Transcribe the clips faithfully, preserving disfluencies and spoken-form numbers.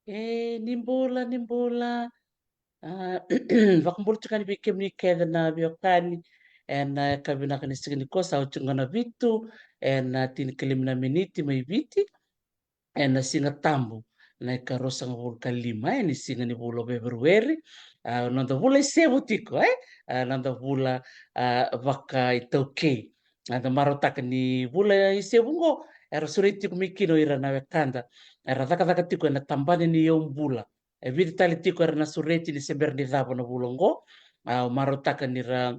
E, ni bula, ni bula. A, vakabula tiko yani vei kemuni kece na veiwekani ena yakavi vinaka ni siga nikua, sa oti qo na vitu ena tinikalima na miniti mai Viti, ena Siga Tabu, na ikaruasagavulu ka lima, e, ni siga ni vula o Feperueri. A, noda vula isevu tiko, e, a, noda vula, a, vakaitaukei. A, da marautaka ni vula isevu qo era sureti tiko mai kina o ira na wekada era cakacaka tiko ena tabana ni yaubula. E vica tale tiko era na sureti ni se bera ni cava na vula oqo. A, au marautaka ni ra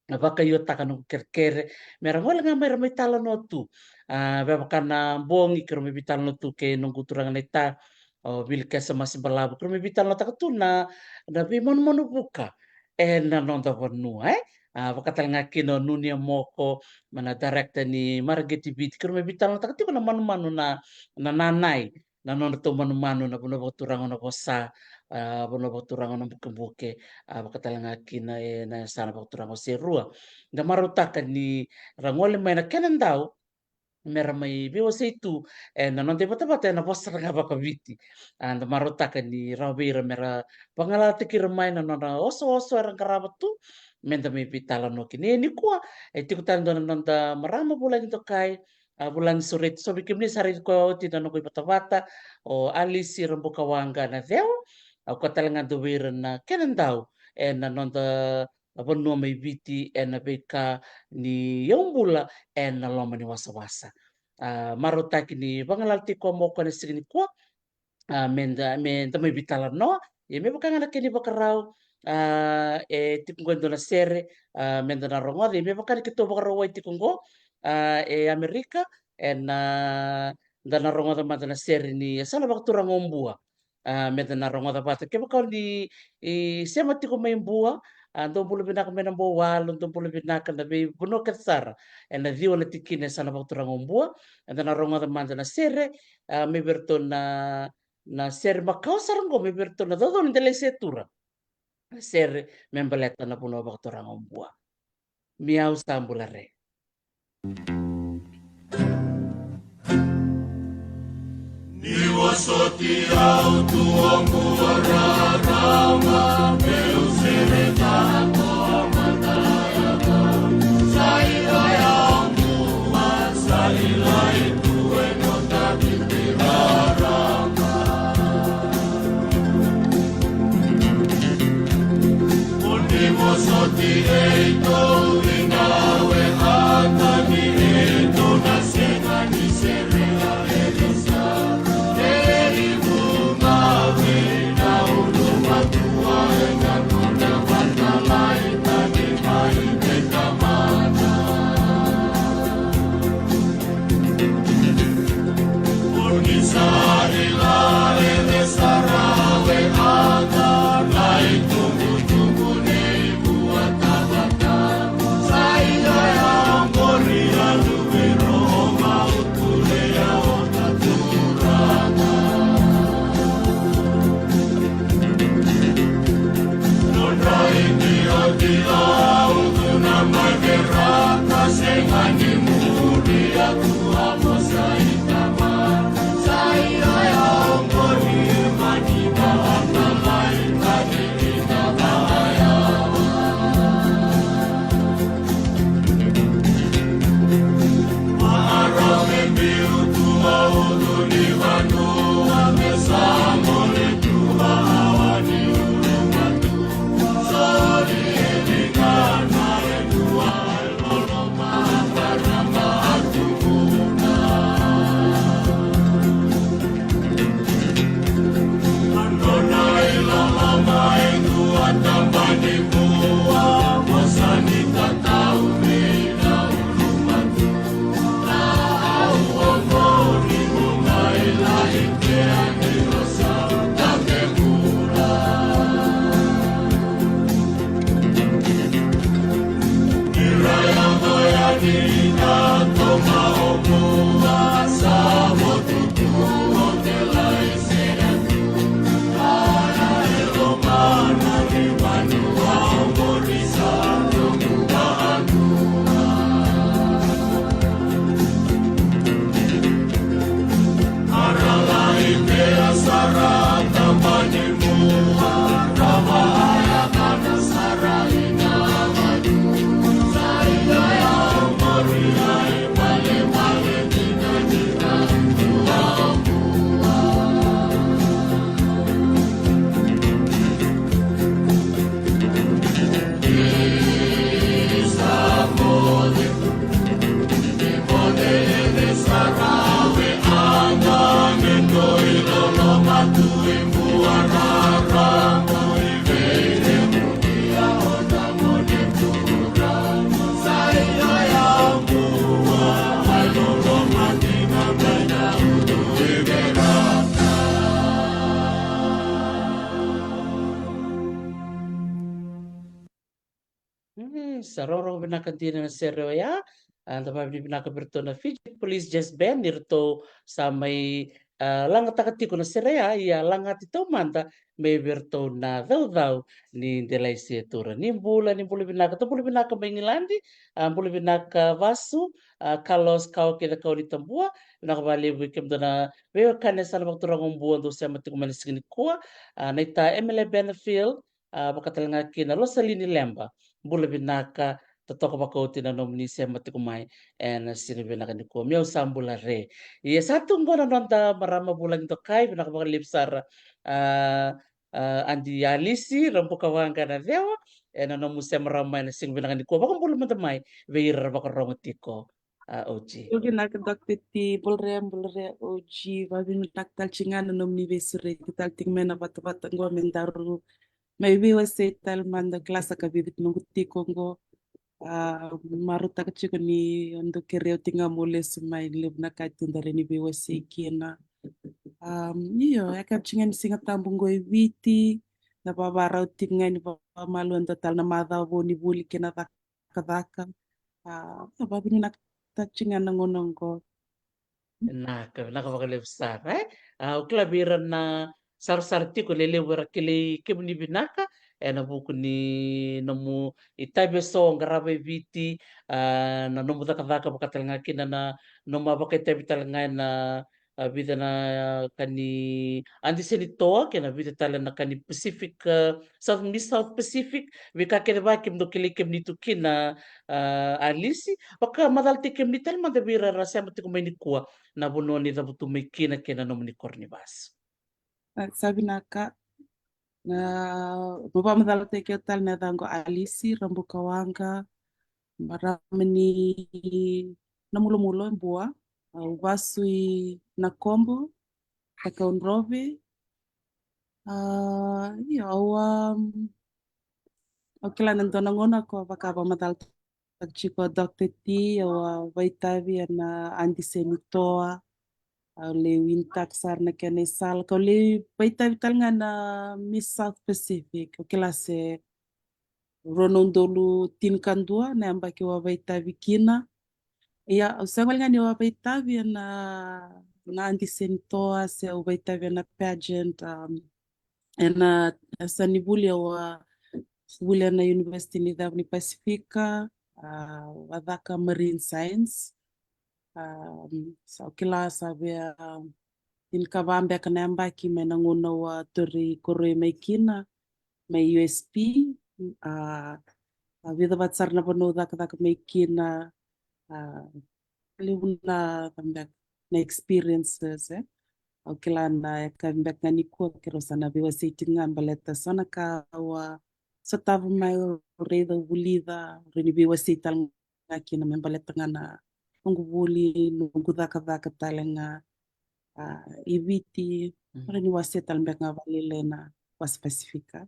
vakaiotaka noqu kerekere me ra gole ga mai ra mai talanoa tu. A, vevaka na bogi keirau mai veitalanoa tu kei noqu turaga na ita o Vili Kesa Masi Balavu, keirau mai veitalanoataka tu na, na veimanumanu vuka ena noda vanua, e. A, vaka tale ga kina o Nunia Moko, ma na director ni Marageti Viti, keirau mai veitalanoataka tiko na manumanu na, na nanai, na nodratou manumanu na vanua vakaturaga o Navosa, a, vanua vakaturaga o Nabukebuke, a, vaka tale ga kina ena yasana vakaturaga o Serua. Da marautaka ni ra gole mai na kena dau me ra mai veiwasei tu ena noda ivatavata ena vosa sara ga vakaviti. A, da marautaka ni rawa vei ira me ra vagalalataki ira mai na nodra osooso era qarava tu, me da mai veitalanoa kina. Ia nikua e tiko tale dua na noda marama vulagi dokai, a, vulagi sureti, so vei kemuni sa raici koya oti na noqu ivatavata, o Alisi Rabukawaqa Nacewa. A, o koya tale ga dua vei ira na kena dau ena noda vanua mai Viti ena veika ni yaubula ena loma ni wasawasa. A, marautaki ni vagalalataki koya mai o koya na siga nikua, a, me da, me da mai veitalanoa. Ia me vaka ga na kena ivakarau, a, e tiko qo e dua na sere, a, me da na rogoca. Ia me vaka ni keitou vakarau wai tiko qo, a, e Amerika, ena, da na rogoca mada na sere ni yasana vakaturaga o Bua. A, me da na rogoca vata. Kevaka o ni, i, sema tiko mai Bua, a, dou bula vinaka mai Nabouwalu, dou bula vinaka na veivanua kece sara ena ciwa na tikina e yasana vakaturaga o Bua. Eda na rogoca mada na sere, a, mai vei iratou na, na sere makawa sara qo, mai vei iratou na Caucau ni Delaisere, na sere me baleta na vanua vakaturaga o Bua. Miau sa bula re. Ni vosoti au tu o Bua rarama, meu sereka ko mataiaka. Sa i vaya o Bua, sa i lai tu e noda viti rarama. Mo ni vosoti e ito i na we ata ni e to na sega ni sere a e lisa. E i vunga we na ulu matua e na kona vata lai ta ni mai te tamata. Mo ni sa i la e le sara we ata na i tubutubu ni vua tabata. Mm, sa rogorogo vinaka dina na sere oya. A, da vavinavinaka vei iratou na Fiji Police Jazz Band, ni ratou sa mai, a, lagataka tiko na sere ya, ia lagati taumada mai vei iratou na caucau ni Delaise Tura. Ni bula, ni bula vinaka, tou bula vinaka mai Igiladi, a, bula vinaka Vasu, a, Carlos, Kawa kei Cakawa ni Tabua, vinaka vakalevu vei kemudou na veiwekani sa na vakaturaga o Bua dou sema tiko mai na siga nikua, a, naita Emily Benefield, a, vaka tale ga kina Losalini Leba. Bula vinaka, totoka vakaoti na nomuni sema tiko mai ena siga vinaka nikua. Meu sa bula re. Ia sa tu qo na noda marama vulagi dokai, vinaka vakalevu sara, a, a, Adi Alisi Rabuka Waqa na Cewa, ena nomu sema rawa mai na siga vinaka nikua. Vakabula mada mai vei ira ra vakarogo tiko. A, Oji. Bula vinaka Doctor T, bula re, bula re Oji, vavinavinaka tale tiko ga na nomuni veisureti tale tiko mai na vatavata qo me daru mai veiwasei tale mada, kila sa ka vivi noqu tiko qo. A, marautaka tiko ni o dau kerei au tiko ga mo lesu mai, levu na ka e tu da rawa ni veiwasei kina. A, io, e ka tiko ga ni Siga Tabu qo e Viti, na vavarau tiko ga ni vamalua dua tale na macawa vou ni vuli kei na cakacaka. A, vavinavinaka tiko ga na gauna qo. Vinaka, vinaka vakalevu sara, e? A, au kila vei ira na sarasara tiko, lelevu era kilai kemuni vinaka ena vuku ni nomu itavi eso o qarava e Viti, a, na nomu cakacaka vaka tale ga kina na nomu a vakaitavi tale ga ena, a, vica na ka ni Adi Senitoa kei na vica tale na ka ni Pacific, a, South, Miss South Pacific, veika kece va kemudou kilai kemuni tu kina, a, Alisi, vakamacalataki kemuni tale mada vei ira ra sema tiko mai nikua, na vanua ni cavutu mai kina kei na nomuni koro ni vasu. A, sa vinaka. Na, meu vakamacalataki au tale, na yacaqu o Alisi Rabuka Waqa, marama ni Namulomula e Bua, au vasu i Nakobo, Cakaudrove. A, io, au, am, au kila na dua na gauna ko vaka vakamacalataka tiko o Doctor T, au a vakaitavi ena Adi Senitoa, au lai winitaka sara na kena isala, kau lai vakaitavi tale ga na Miss South Pacific, au kila se rua na udolu tinikadua na yabaki au a vakaitavi kina. Ia, au sega wale ga ni au a vakaitavi ena, na Adi Senitoa, se au vakaitavi ena pageant, um, ena, e sa ni vuli au a vuli ena University ni Ceva ni Pasifika, a, au a caka Marine Science. Um, sa au kila sa via, um, tinikava beka na yabaki mai na gauna au a tauri koroi mai kina, mai U S P, a, a vica vata sara na vanua au cakacaka mai kina, a, levu na, na experiences, e. Au kila na yakavi beka ga nikua keirau sa na veiwasei tiko ga baleta so na ka au a sotava mai, au raica, au vulica, au rawa ni veiwasei tale ga kina me baleta ga na noqu vuli, noqu cakacaka tale ga, a, i Viti, mm, au rawa ni wasea tale beka ga vakalailai na wasa Pasifika.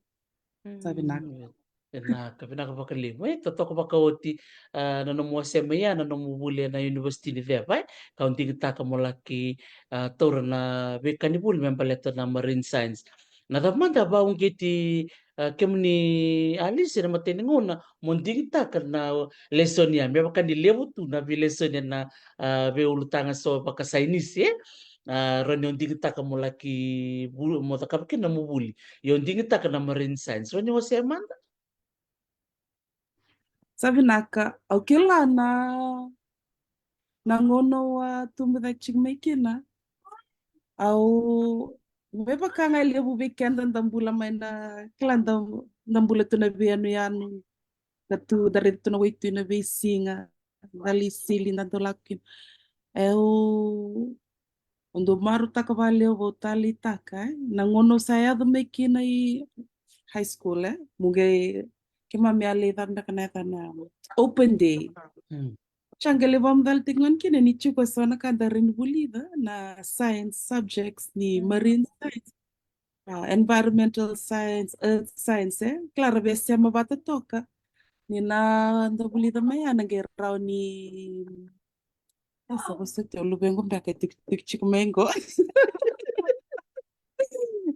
Sa vinaka. Mm. Vinaka, vinaka vakalevu. E, totoka vakaoti, a, na nomu wasea mai ya na nomu vuli ena University ni Ceva, e? Kau digitaka mo laki, a, taura na veika ni vuli me baleta na Marine Science. Na cava mada vakauqeti, a, kemuni Alisi ena imatai ni gauna mo digitaka na lesoni ya, me vaka ni levu tu na veilesoni ena, a, veiulutaga so vakasainisi, e? A, rawa ni o digitaka mo laki vu-, mo cakava kina na nomu vuli. Ia o digitaka na Marine Science. Rawa ni wasea mada? Sa vinaka, au kila na, na gauna au a tubu cake tiko mai kina. Au, me vaka ga e levu vei keda da bula mai na, kila da, da bula tu na veiyanuyanu, da tu, da raica tu na waitui na veisiga, da lai sili, da dau lako kina. Au, au dau marautaka vakalevu, au taleitaka, e, na gauna au sa yaco mai kina i high school, e, mo qai, keimami a lai cava beka na yacana, open day. Mm. Sa qai lai vakamacalataki ga kina ni tiko eso na ka da rawa ni vulica, na science subjects ni, mm, marine science, a, environmental science, earth science, e. Kila ra via sema vata toka. Ni na da vulica mai ya na qai rawa ni, e, sa vosoti au, luvequ beka e tiko, tiko, tiko mai qo.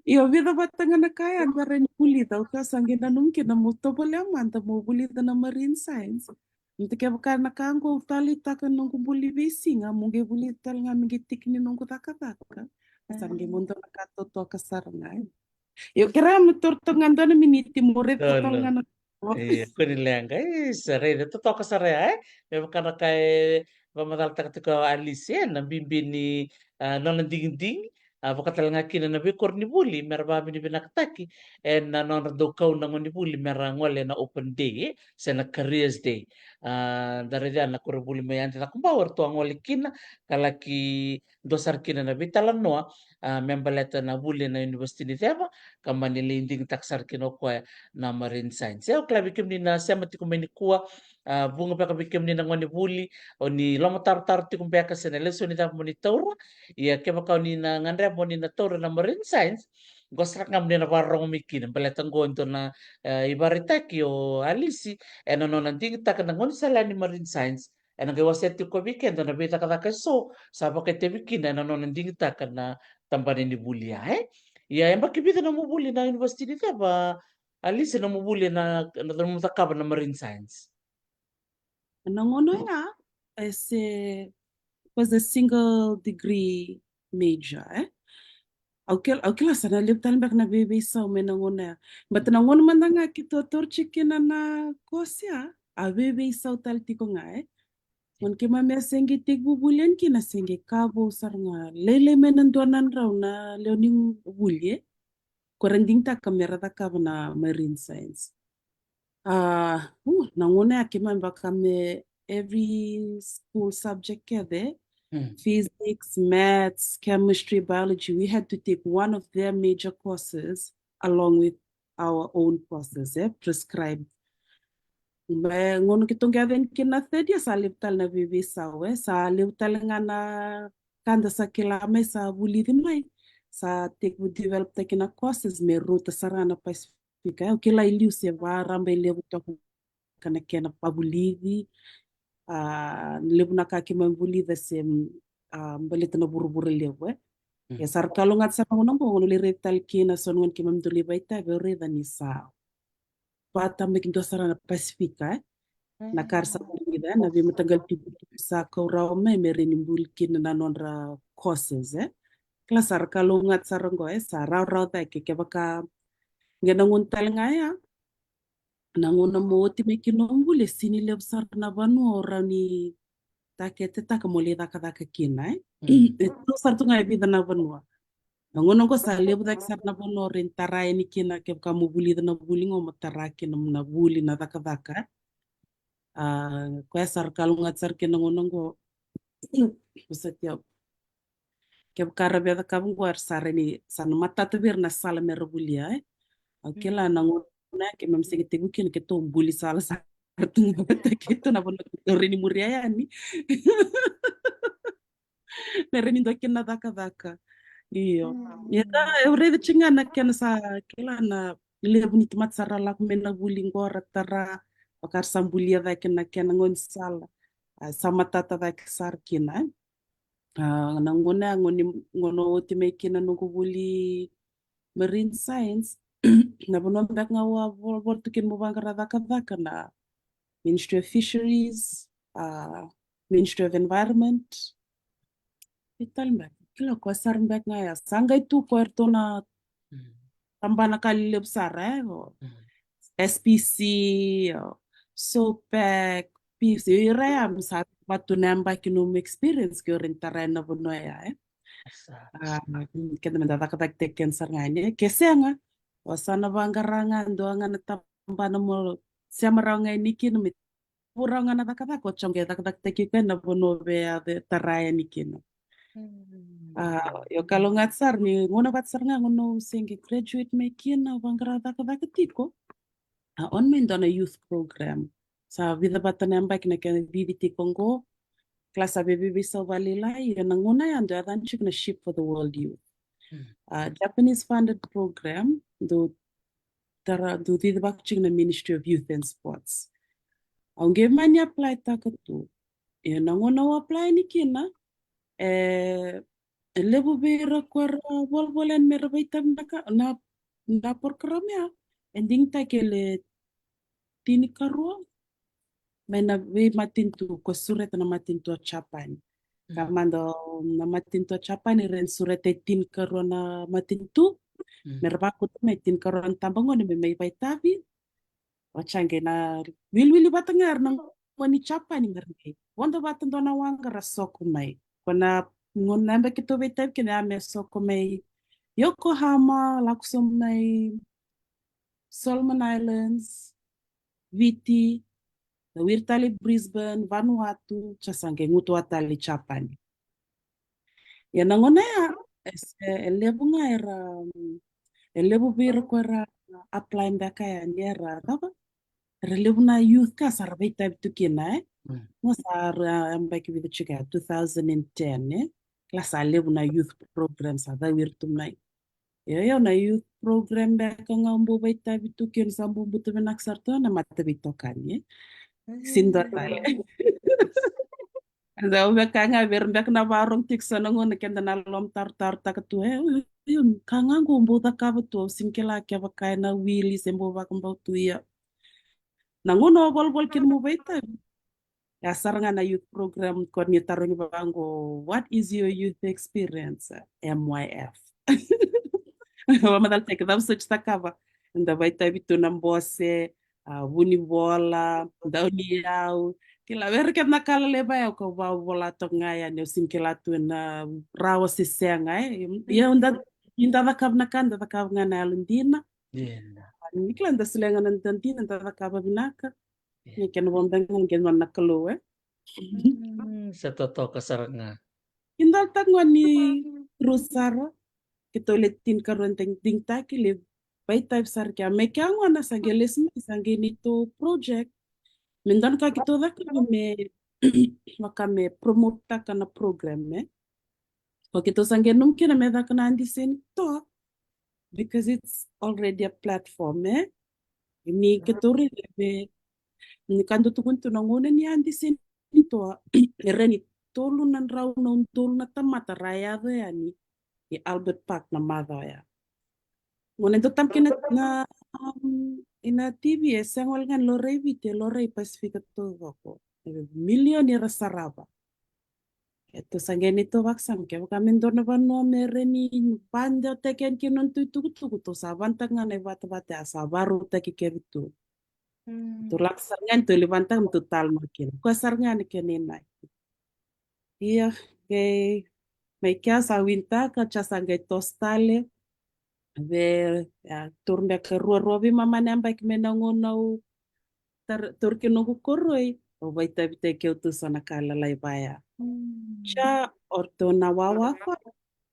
Io, vica vata ga na ka ya da rawa ni vulica, au sa qai nanuma kina meu tovolea mada meu vulica na marine science. Baleta kevaka na ka qo au taleitaka na noqu buli veisiga, meu qai vulica tale ga me qai tiki ni noqu cakacaka. Sa qai meu dua na ka totoka sara ga. Io, kerea me toro toka ga dua na miniti meu raica tale ga na. Io, ko ni leqa. E, sa raica totoka sara ya, e? Me vaka na ka e vakamacalataka tiko o Alisi, e, na bibi ni, a, nona digidigi, a, vaka tale ga kina na veikoronivuli me ra vakavinavinakataki ena nodra dau kau na gonevuli me ra gole ena open day, e, se na careers day. A, da raica na koronivuli mai Adi Cakobau eratou a gole kina, ka laki dua sara kina na veitalanoa, a, me baleta na vuli ena University ni Ceva, ka mani lai digitaka sara kina o koya na marine science. E, au kila vei kemuni na sema tiko mai nikua, a, vuqa beka vei kemuni na gonevuli, o ni lomatarotaro tiko beka se na lesoni cava mo ni taura. Ia kevaka o ni na gadreva mo ni na taura na marine science, qo sara ga mo ni na vakarorogo mai kina, baleta qo e dua na, e, ivakaraitaki o Alisi ena nona digitaka na gaunisala ni marine science. Ena qai wasea tiko vei keda na veicakacaka eso sa vakaitavi kina ena nona digitaka na tabana ni vuli ya, e? Ia, e yabaki vica na nomu vuli na University ni Ceva, Alisi, na nomu vuli na, na nomu cakava na marine science? Na gauna ya, e se, was a single degree major, e? Au kila, au kila sa na levu tale beka na veiveisau mai na gauna ya. But na gauna mada ga keitou a taura tiko kina na course ya, a veiveisau tale tiko ga, e? Gauna keimami a se qai tekivu vuli yani kina, se qai ka vou sara ga. Lailai mai na dua na drau na lewe ni vuli, e? Ko ra digitaka me ra cakava na marine science. A, u, na gauna ya keimami vaka me every school subject kece, physics, maths, chemistry, biology, we had to take one of their major courses along with our own courses, e, prescribed. Me gauna keitou qai yaco yani kina na third year, sa levu tale na veiveisau, e, sa levu tale ga na ka da sa kila mai, sa vulici mai, sa tekivu develop taki na courses me rauta sara ga na Pacific. Fika, e, au kila i liu se vakarabailevu toka na kena vakavulici, a, levu na ka keimami vulica se, a, baleta na vuravura levu, e. E sa ra kalougata sara na gauna qo, gauna lai raica tale kina so na gauna keimami dau lai vakaitavi, au raica ni sa vakatabakidua sara na Pasifika, e. Na ka ra sa vulica, e, na veimataqali tukutuku sa kau rawa mai me rawa ni buli kina na nodra courses, e. Kila sa ra kalougata sara qo, e, sa rawarawa cake, kevaka qai na gauna tale ga ya, na gauna mo oti mai kina nomu vuli, e sega ni levu sara na vanua o rawa ni taketetaka mo lai cakacaka kina, e. E tu sara tu ga e vica na vanua. Na gauna qo sa levu cake sara na vanua o rawa ni tara yani kina, kevaka mo vulica na vuli qo mo tara kina na vuli, na cakacaka. A, koya sa ra kalougata sara kina na gauna qo. Vosoti au. Kevaka ra via cakava qo, era sa rawa ni, sa na matata vei ira na sala me ra volia, e. Au kila na gauna ya keimami sega ni tekivu kina keitou buli sala sara tu ga vata keitou na vanua keitou rawa ni muria yani. Me rawa ni dua kina na cakacaka. Io. Ia, au raica tiko ga na kena sa, kila, na levu ni tamata sa ra lako mai na vuli qo ra tara, vaka ra sa bulia cake na kena gaunisala. A, sa matata cake sara kina, e. A, na gauna, gauna, gauna oti mai kina noqu vuli marine science, na vanua beka ga au a vo-, volavola tu kina meu vaqara cakacaka na Ministry of Fisheries, a, Ministry of Environment. E tale beka, kila, koya sara beka ga ya. Sa qai tu ko iratou na tabana ka lelevu sara, e, o S P C, o SOPAC, P C, ira ya me sa vatu na yabaki nomu experience ke o rawa ni tara na vanua ya, e. A, keda me da cakacakataki keda sara ga yani, e. Ke sega, o sa na vaqara ga dua ga na tabana mo sema rawa ga yani kina, me vu rawa ga na cakacaka, o sa qai cakacakataki koya na vanua vei a tara yani kina. A, io, kalougata sara ni gauna vata sara ga gauna au se qai graduate mai kina, au vaqara cakacaka tiko. A, on mai dua na youth program. Sa vica vata na yabaki na kena cici tiko qo. Kila sa veiveisau vakalailai, ia na gauna ya dau yacana tiko na Ship for the World Youth. A, Japanese funded program, dau tara, dau cicivaka tiko na Ministry of Youth and Sports. Au qai mani apply taka tu. Ia na gauna au apply yani kina, e, levu vei ira ko era volavola yani me ra vakaitavi na ka, na, na program ya. E digitaki e le tinikarua mai na veimatanitu, ko sureta na matanitu o Japani. Ka mada na matanitu o Japani e rawa ni sureta e tinikarua na matanitu. Me ra vakauta mai e tinikarua na tabagone me mai vakaitavi. Oti ya qai na wiliwili vata ga era na gone ni Japani me ra qai vodo vata dua na waqa ra soko mai. Ko na gauna yabaki keitou vakaitavi kina ya me soko mai Yokohama, lako sobu mai Solomon Islands, Viti, na wiri tale i Brisbane, Vanuatu, oti ya sa qai gutuwa tale i Japani. Ia na gauna ya, e se, e levu ga era, e levu vei ira ko era apply beka yani era, cava? Era levu na youth ka sa ra vakaitavi tu kina, e? Qo sa ra yabaki vica tiko ya, two thousand and ten, e? Kila sa levu na youth program sa cawiri tu mai. Io, io, na youth program beka ga au bau vakaitavi tu kina, sa bau buta vinaka sara tu na mataveitokani, e? Sega ni dua tale. Eda au vaka ga vei ira beka na vakarorogo tiko, so na gauna keda na lomatarotaro taka tu, e, io, io, ka ga qo au bau cakava tu, au sega ni kila kevaka ena wili se bau vakabauta tu. Ia na gauna au volavola kina meu vakaitavi, ya sara ga na youth program, ko ni tarogi vaqo, "What is your youth experience?" M Y F. Vakamacalataki, cava soti cakava? Da vakaitavi tu na bose, a, Vunivola, Dauniyau. Kila, vei ira kece na ka lalai vaya, au ka vakavola toka ga yani, au sega ni kila tu ena rawa se sega, e. Ia, da, ni da cakava na ka, da cakava ga na yalodina. Ni kila da solia ga na dina, da cakava vinaka. Ni kena vakabibi ga qai nona na Kalou, e. Mm, sa totoka sara ga. Kidal taka ga ni ru sara, keitou le tinikarua digitaki, le vakaitavi sara kea. Mai kea gona sa qai lesu mai, sa qai neitou project. Me dua na ka keitou cakava me, vaka me promote taka na program, e. Ko keitou sa qai nanuma kina me caka na Andiseni Toa, because it's already a platform, e. Ni keitou raica me, ni ka dau tukuni tu na gauna ni Andiseni Toa, e rawa ni tolu na drau na udolu na tamata ra yaco yani i Albert Park na macawa ya. Gauna e dau tama kina na, um, ina T V, e sega wale ga ni laurai Viti, e laurai Pasifika taucoko. E milioni era sarava. Keitou sa qai neitou vakasama, kevaka me dua na vanua me rawa ni vakadewataki yani kina nona itukutuku, tou sa vanataka ga na ivatavata ya, sa vakarautaki kece tu. Tou lako sara ga yani, tou lai vanataka me tou talanoa kina. Koya sara ga na kena inaki. Ia, qai mai kea sa winitaka, oti ya sa qai toso tale. Vei, ya, taura beka ruarua veimama na yabaki mai na gauna au taura kina noqu koroi, au vakaitavitaki au tu so na ka lalai vaya. Oti ya, o ratou na WWF,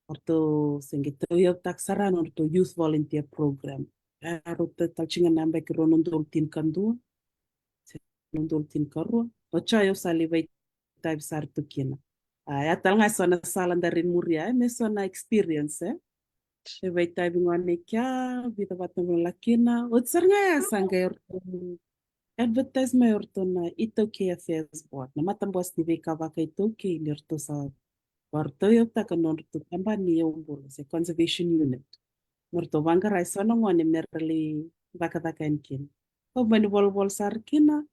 o ratou se qai tauyavutaka sara na nodratou youth volunteer program. Erau tale tiko ga na yabaki rua na udolu tinikadua se rua na udolu tinikarua. Oti ya au sa lai vakaitavi sara tu kina. A, ya tale ga e so na sala da rawa ni muria, e, me so na experience, e. E vakaitavi gona i kea, vica vata na vanua lako kina. Oti sara ga ya sa qai ratou advertise mai o ratou na ITaukei Affairs Board, na matabose ni veika vakaitaukei, ni ratou sa vakatauyavutaka na nodratou tabana ni yaubula se conservation unit. Me ratou vaqara e so na gone me ra lai cakacaka yani kina. Au mai ni volavola sara kina,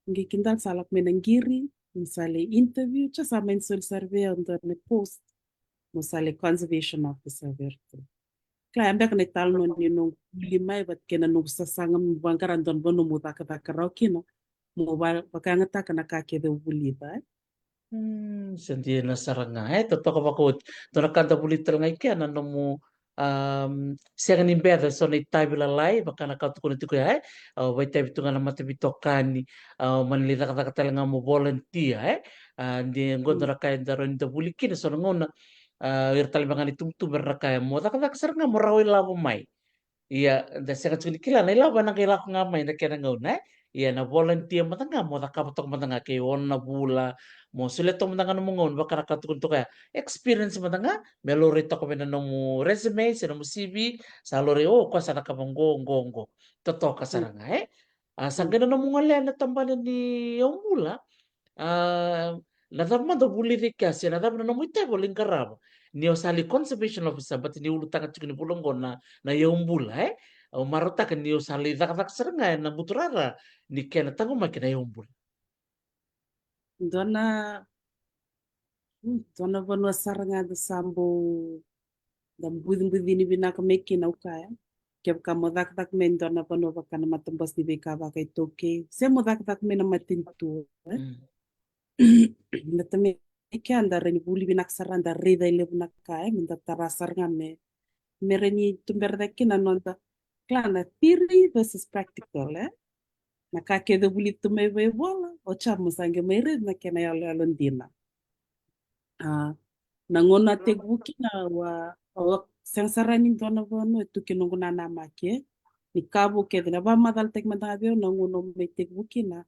qai kidal sa lako mai na qiri, ni sa lai interview, oti ya sa mai ni soli sara vei au e dua na post mo sa lai conservation officer vei ratou. Kila, ya beka na italanoa ni noqu vuli mai vata kei na noqu sasaga meu vaqara e dua na vanua meu cakacaka rawa kina, meu va, vakayagataka na ka kece au vulica, e. Mm, sa dina sara ga, e, totoka vakaoti. Dua na ka da vulica tale ga i kea na nomu, um, sega ni beca e so na itavi lalai, vaka na ka tukuna tiko ya, e. Au vakaitavi tu ga na mataveitokani, au mani lai cakacaka tale ga mo volunteer, e. A, de qo dua na ka eda rawa ni da vuli kina so na gauna, a, ira tale vei ga na itubutubu era na kaya mo cakacaka sara ga mo rawa ilavo mai. Ia, da sega tiko ni kila na ilavo ena qai lako ga mai na kena gauna, e. Ia na volunteer mada ga mo cakava toka mada ga ke ono na vula, mo solia toka mada ga nomu gauna, vaka na ka tukuna toka ya. Experience mada ga me laurai toka vei na nomu resume se nomu C V, sa laurai, o, koya sa cakava qo, qo, qo. Totoka sara ga, e. A, sa qai na nomu gole ena tabana ni yaubula, a, na cava mada o vulica i kea se na cava na nomu itavi o lai qarava? ni o sa lai conservation officer, but ni ulutaga tiko ni vula oqo na, na yaubula, e? Au marautaka ni o sa lai cakacaka sara ga ena buturara ni kena taqomaki na yaubula. Dua na, hmm, dua na vanua sara ga da sa bau, da bucibucini vinaka mai kina, au kaya. Kevaka mo cakacaka mai dua na vanua vaka na matabose ni veika vakaitaukei, se mo cakacaka mai na matanitu, e? Mm. Na tamai kea da rawa ni vuli vinaka sara, da raica e levu na ka, e, me da tara sara ga me, me rawa ni tubera cake kina na noda, kila, na theory versus practical, e? Na ka kece vuli tu mai vaivola, o sa mo sa qai mai raica na kena yaloyalo dina. A, na gauna a tekivu kina, wa, wa sega sara ni dua na vanua e tu kina noqu nanamaki, e. Ni ka vou kece, na vakamacalataki mada ga vei au na gauna au mai tekivu kina,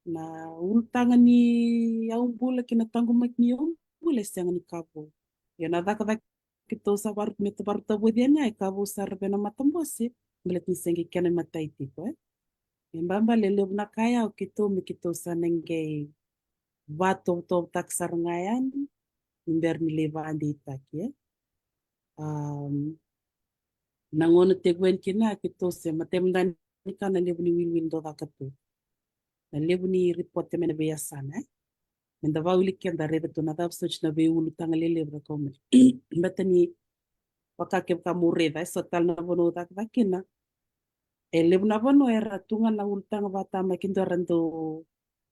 na ulutaga ni yaubula kei na taqomaki ni yaubula e sega ni ka vou. Ia na cakacaka keitou sa varu, me ta varu tavoci yani, e ka vou sara vei na matabose, baleta ni se qai kena imatai tiko, e. E babale levu na ka ya o keitou, me keitou sa na qai vatovotovotaka sara ga yani ni bera ni lai vadeitaki, e. Am, na gauna tekivu yani kina, keitou se, matai mada ni ka, na levu ni wiliwili dau caka tu, na levu ni ripote mai na veiyasana, e. Me da vawili keda raica tu na cava soti na veiulutaga lelevu ra kau mai. Baleta ni vaka kevaka mo raica, e so tale na vanua au cakacaka kina, e levu na vanua era tu ga na ulutaga vakatamaki dua ra dau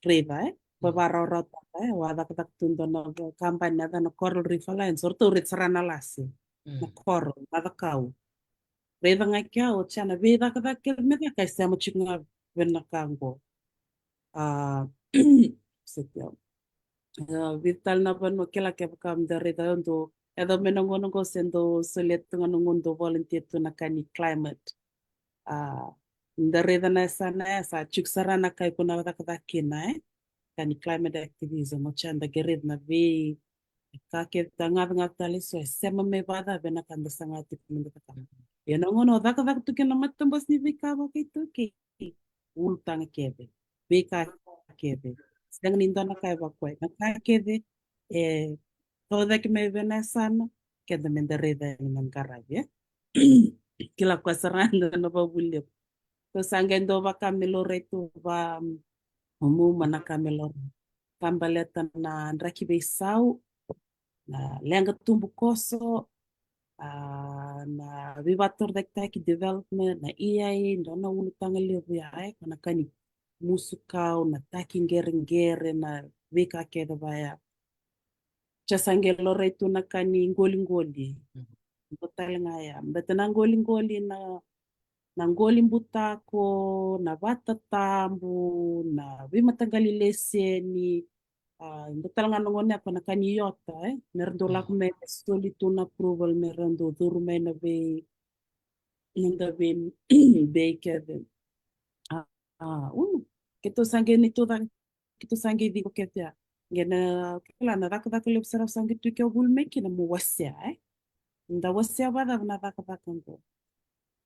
raica, e. Mm. Vavarawarawataka, e, au a cakacaka tu dua na kabani na yacana Coral Reef Alliance, o ratou raica sara na lasi. Mm. Na coral, na cakau. Raica ga kea, o tia na veicakacaka kece me caka e sema tiko ga vei na ka oqo. A, se kea. A, vica tale na vanua, kila, kevaka me da raica, au dau, e dau mai na gauna oqo se dau solia tu ga na gauna dau volunteer tu na ka ni climate. A, da raica na yasana ya, sa tiko sara na ka iko na cakacaka kina, e? Ka ni climate activism, o tia da qai raica na vei, e, ka kece, tagacagaca tale eso e sema mai vakacava ena ka da saga tiko me da cakava. Ia na gauna o cakacaka tu kina na matabose ni veika vakaitaukei, ulutaga kece, veika kece, sega ni dua na ka e vakuai, na ka kece e taucake mai vei na yasana, keda me da raica yani me da qaravi, e. Kila, koya sara ga na vakavuli levu. Tou sa qai dau vaka me laurai tu vakamumu na ka me laurai, ka baleta na draki veisau, na leqa tubukoso, a, na veivakatorocaketaki, development, na E I A, dua na ulutaga levu ya, e, ko na ka ni musukau, na taki qereqere, na veika kece vaya. Tia sa qai laurai tu na ka ni qoliqoli. Mhm. Dua tale ga ya. Baleta na qoliqoli, na, na qoli butako, na vatatabu, na veimataqali leseni, a, dua tale ga na gone ya ko na ka ni iota, e. Me ra dau lako mai me soli tu na approval, me ra dau curu mai na vei, na da vei, vei kece. A, a, unu. Keitou sa qai ni tu cake, keitou sa qai ciko kece ya. Qai na, kila, na cakacaka levu sara au sa qai tu ke au vuli mai kina mo wasea, e. Da wasea vakacava na cakacaka oqo?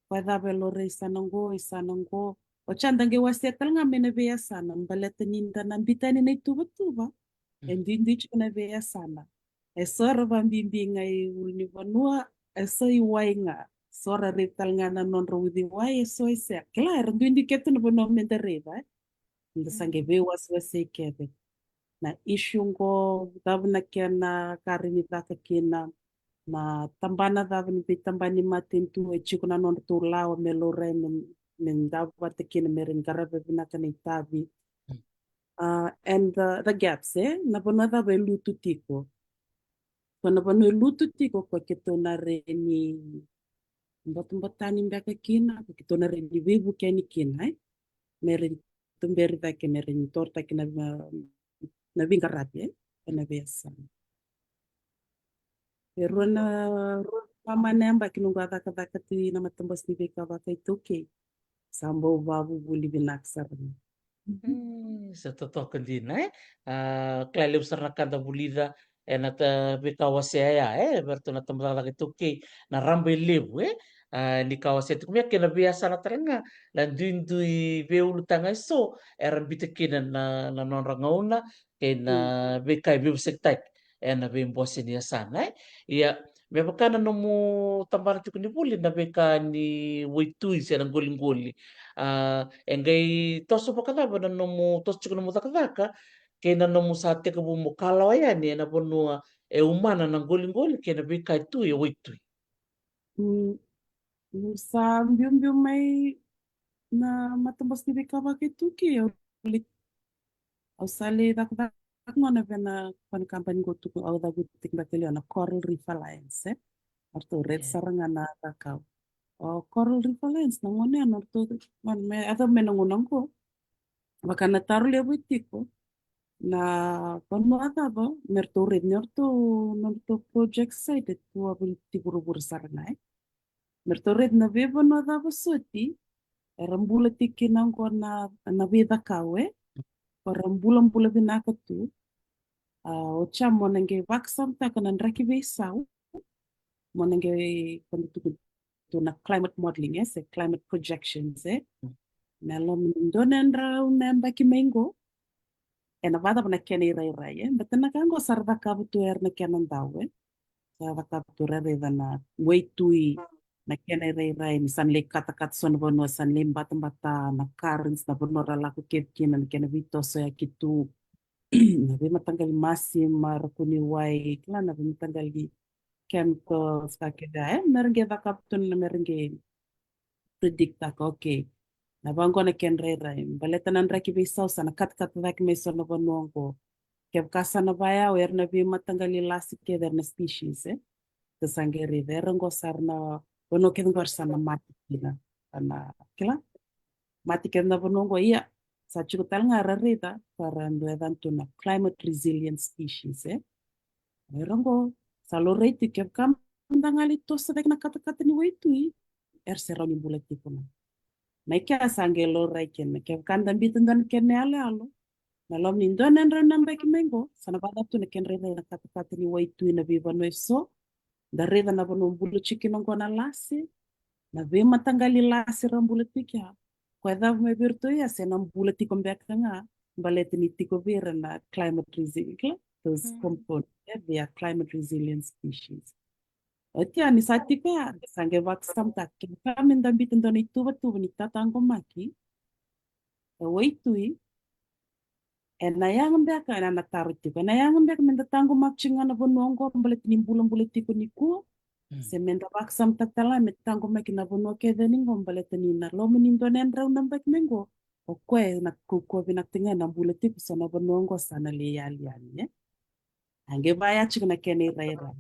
Vakacava e laurai yasana oqo, yasana oqo? O tia da qai wasea tale ga mai na veiyasana, baleta ni da na biuta yani na ituvatuva. E, mm, duidui tiko na veiyasana. E so era vakabibi ga i ulunivanua, e so i wai ga. So ra raica tale ga na nodra uciwai, e so e sega. Kila, era duidui kece na vanua me da raica, e. Da sa qai veiwasewasei kece. Na issue qo, cava na kena ka rawa ni caka kina, na tabana cava ni veitabana ni matanitu e tiko na nodratou lawa me laurai, me, me davo vata kina me rawa ni qarava vinaka na itavi. Mm. A, and the, the gaps, e? Na vanua cava e lutu tiko. Ko na vanua e lutu tiko, ko keitou na rawa ni batabata ni beka kina, ko keitou na rawa ni veivuke yani kina, e? Me rawa ni tuberi cake, me rawa ni torotaki na, na, na veiqaravi, e? Ena veiyasana. E rua na, rua na vamana yabaki noqu a cakacaka tu ina matabose ni veika vakaitaukei. Sa bau vavuvuli vinaka sara. E, sa totoka dina, e? A, kila, levu sara na ka da vulica ena ta, veika wasea ya, e? Vei ratou na tabacakacaka iTaukei, na raba e levu, e? A, ni ka wasea tiko mai ya kei na veiyasana tale ga, na duidui veiulutaga eso era biuta kina na, na nodra gauna kei na, mm, veika e veivosakitaki. ena veibose ni yasana, e. Ia, me vaka na nomu tabana tiko ni vuli na veika ni waitui se na qoliqoli. A, e qai toso vakacava na nomu, toso tiko nomu cakacaka kei na nomu sa tekivu mo kalawa yani ena vanua e umana na qoliqoli kei na veika e tu e waitui? Mm, mm, sa biubiu mai na matabose ni veika vakaituki, au li-, au sa lai cakacaka gona vei na, vei na kabani qo tuku au cavuti tiko beka tale na Coral Reef Alliance, e. Eratou raica sara ga na cakau. O Coral Reef Alliance na gauna ya, eratou, me, me, a, me na gauna qo. Vaka na taro levu e tiko, na vanua cava me ratou raica ni ratou, na ratou project site e tu a vuli ti vuravura sara ga, e. Me ratou raica na veivanua cava soti era bula tiko kina qo na, na veicakau, e. Ko ra bulabula vinaka tu. A, oti ya mo na qai vakasamataka na draki veisau, mo na qai, ko na tuku tu na climate modeling, e, se climate projections, e. Mm. Na loma ni dua na drau na yabaki mai qo, ena vakacava na kena irairai, e. Baleta na ka qo sa ra cakava tu era na kena dau, e. Sa ra cakava tu, ra raica na waitui, na kena irairai, ni sa na lai katakata so na vanua, sa na lai batabata na currents, na vanua ra lako kece kina, na kena veitosoyaki tu, na veimataqali masima ra kune wai, kila, na veimataqali chemicals, ka kece, e, me ra qai cakava tu na, me ra qai predict-taka, okay. Na vaqo na kena irairai. Baleta na draki veisau sa na katakata cake mai so na vanua qo. Kevaka sa na vayau, era na veimataqali lasi kece, era na species, e. Tou sa qai raica, era qo sa ra na vanua kece qo era sa na mate kina. Sa na, kila? Mate kece na vanua qo, ia. Sa tiko tale ga ra raica, ka ra dau yacana tu na climate resilient species, e. Era qo, sa laurai tu kevaka meda qai lai toso cake na katakata ni waitui, era se rawa ni bula tiko ga. Mai kea sa qai laurai kina, kevaka da biuta dua na kena iyaloyalo, na loma ni dua na drau na yabaki mai qo, sa na vakacava tu na kena irairai na katakata ni waitui na veivanua eso, da raica na vanua bula tiko kina qo na lasi, na veimataqali lasi ra bula tiko ya. Ko e cava mai vei iratou ya, se na bula tiko beka ga, baleta ni tiko vei ira na climate resilient, kila, those components, e, they are climate resilient species. Oti ya ni sa tiko ya, da sa qai vakasamataka, kevaka meda biuta dua na ituvatuva ni tataqomaki e waitui, ena yaga beka, ena na taro tiko, ena yaga beka meda taqomaki tiko ga na vanua qo baleta ni bulabula tiko nikua, mm, se meda vakasamataka tale ga me taqomaki na vanua kece ni qo baleta ni na loma ni dua na drau na yabaki mai qo, o koya na kaukauwa vinaka tiko ga na bula tiko so na vanua qo sa na lai yali yani, e. A qai vaya tiko na kena irairai.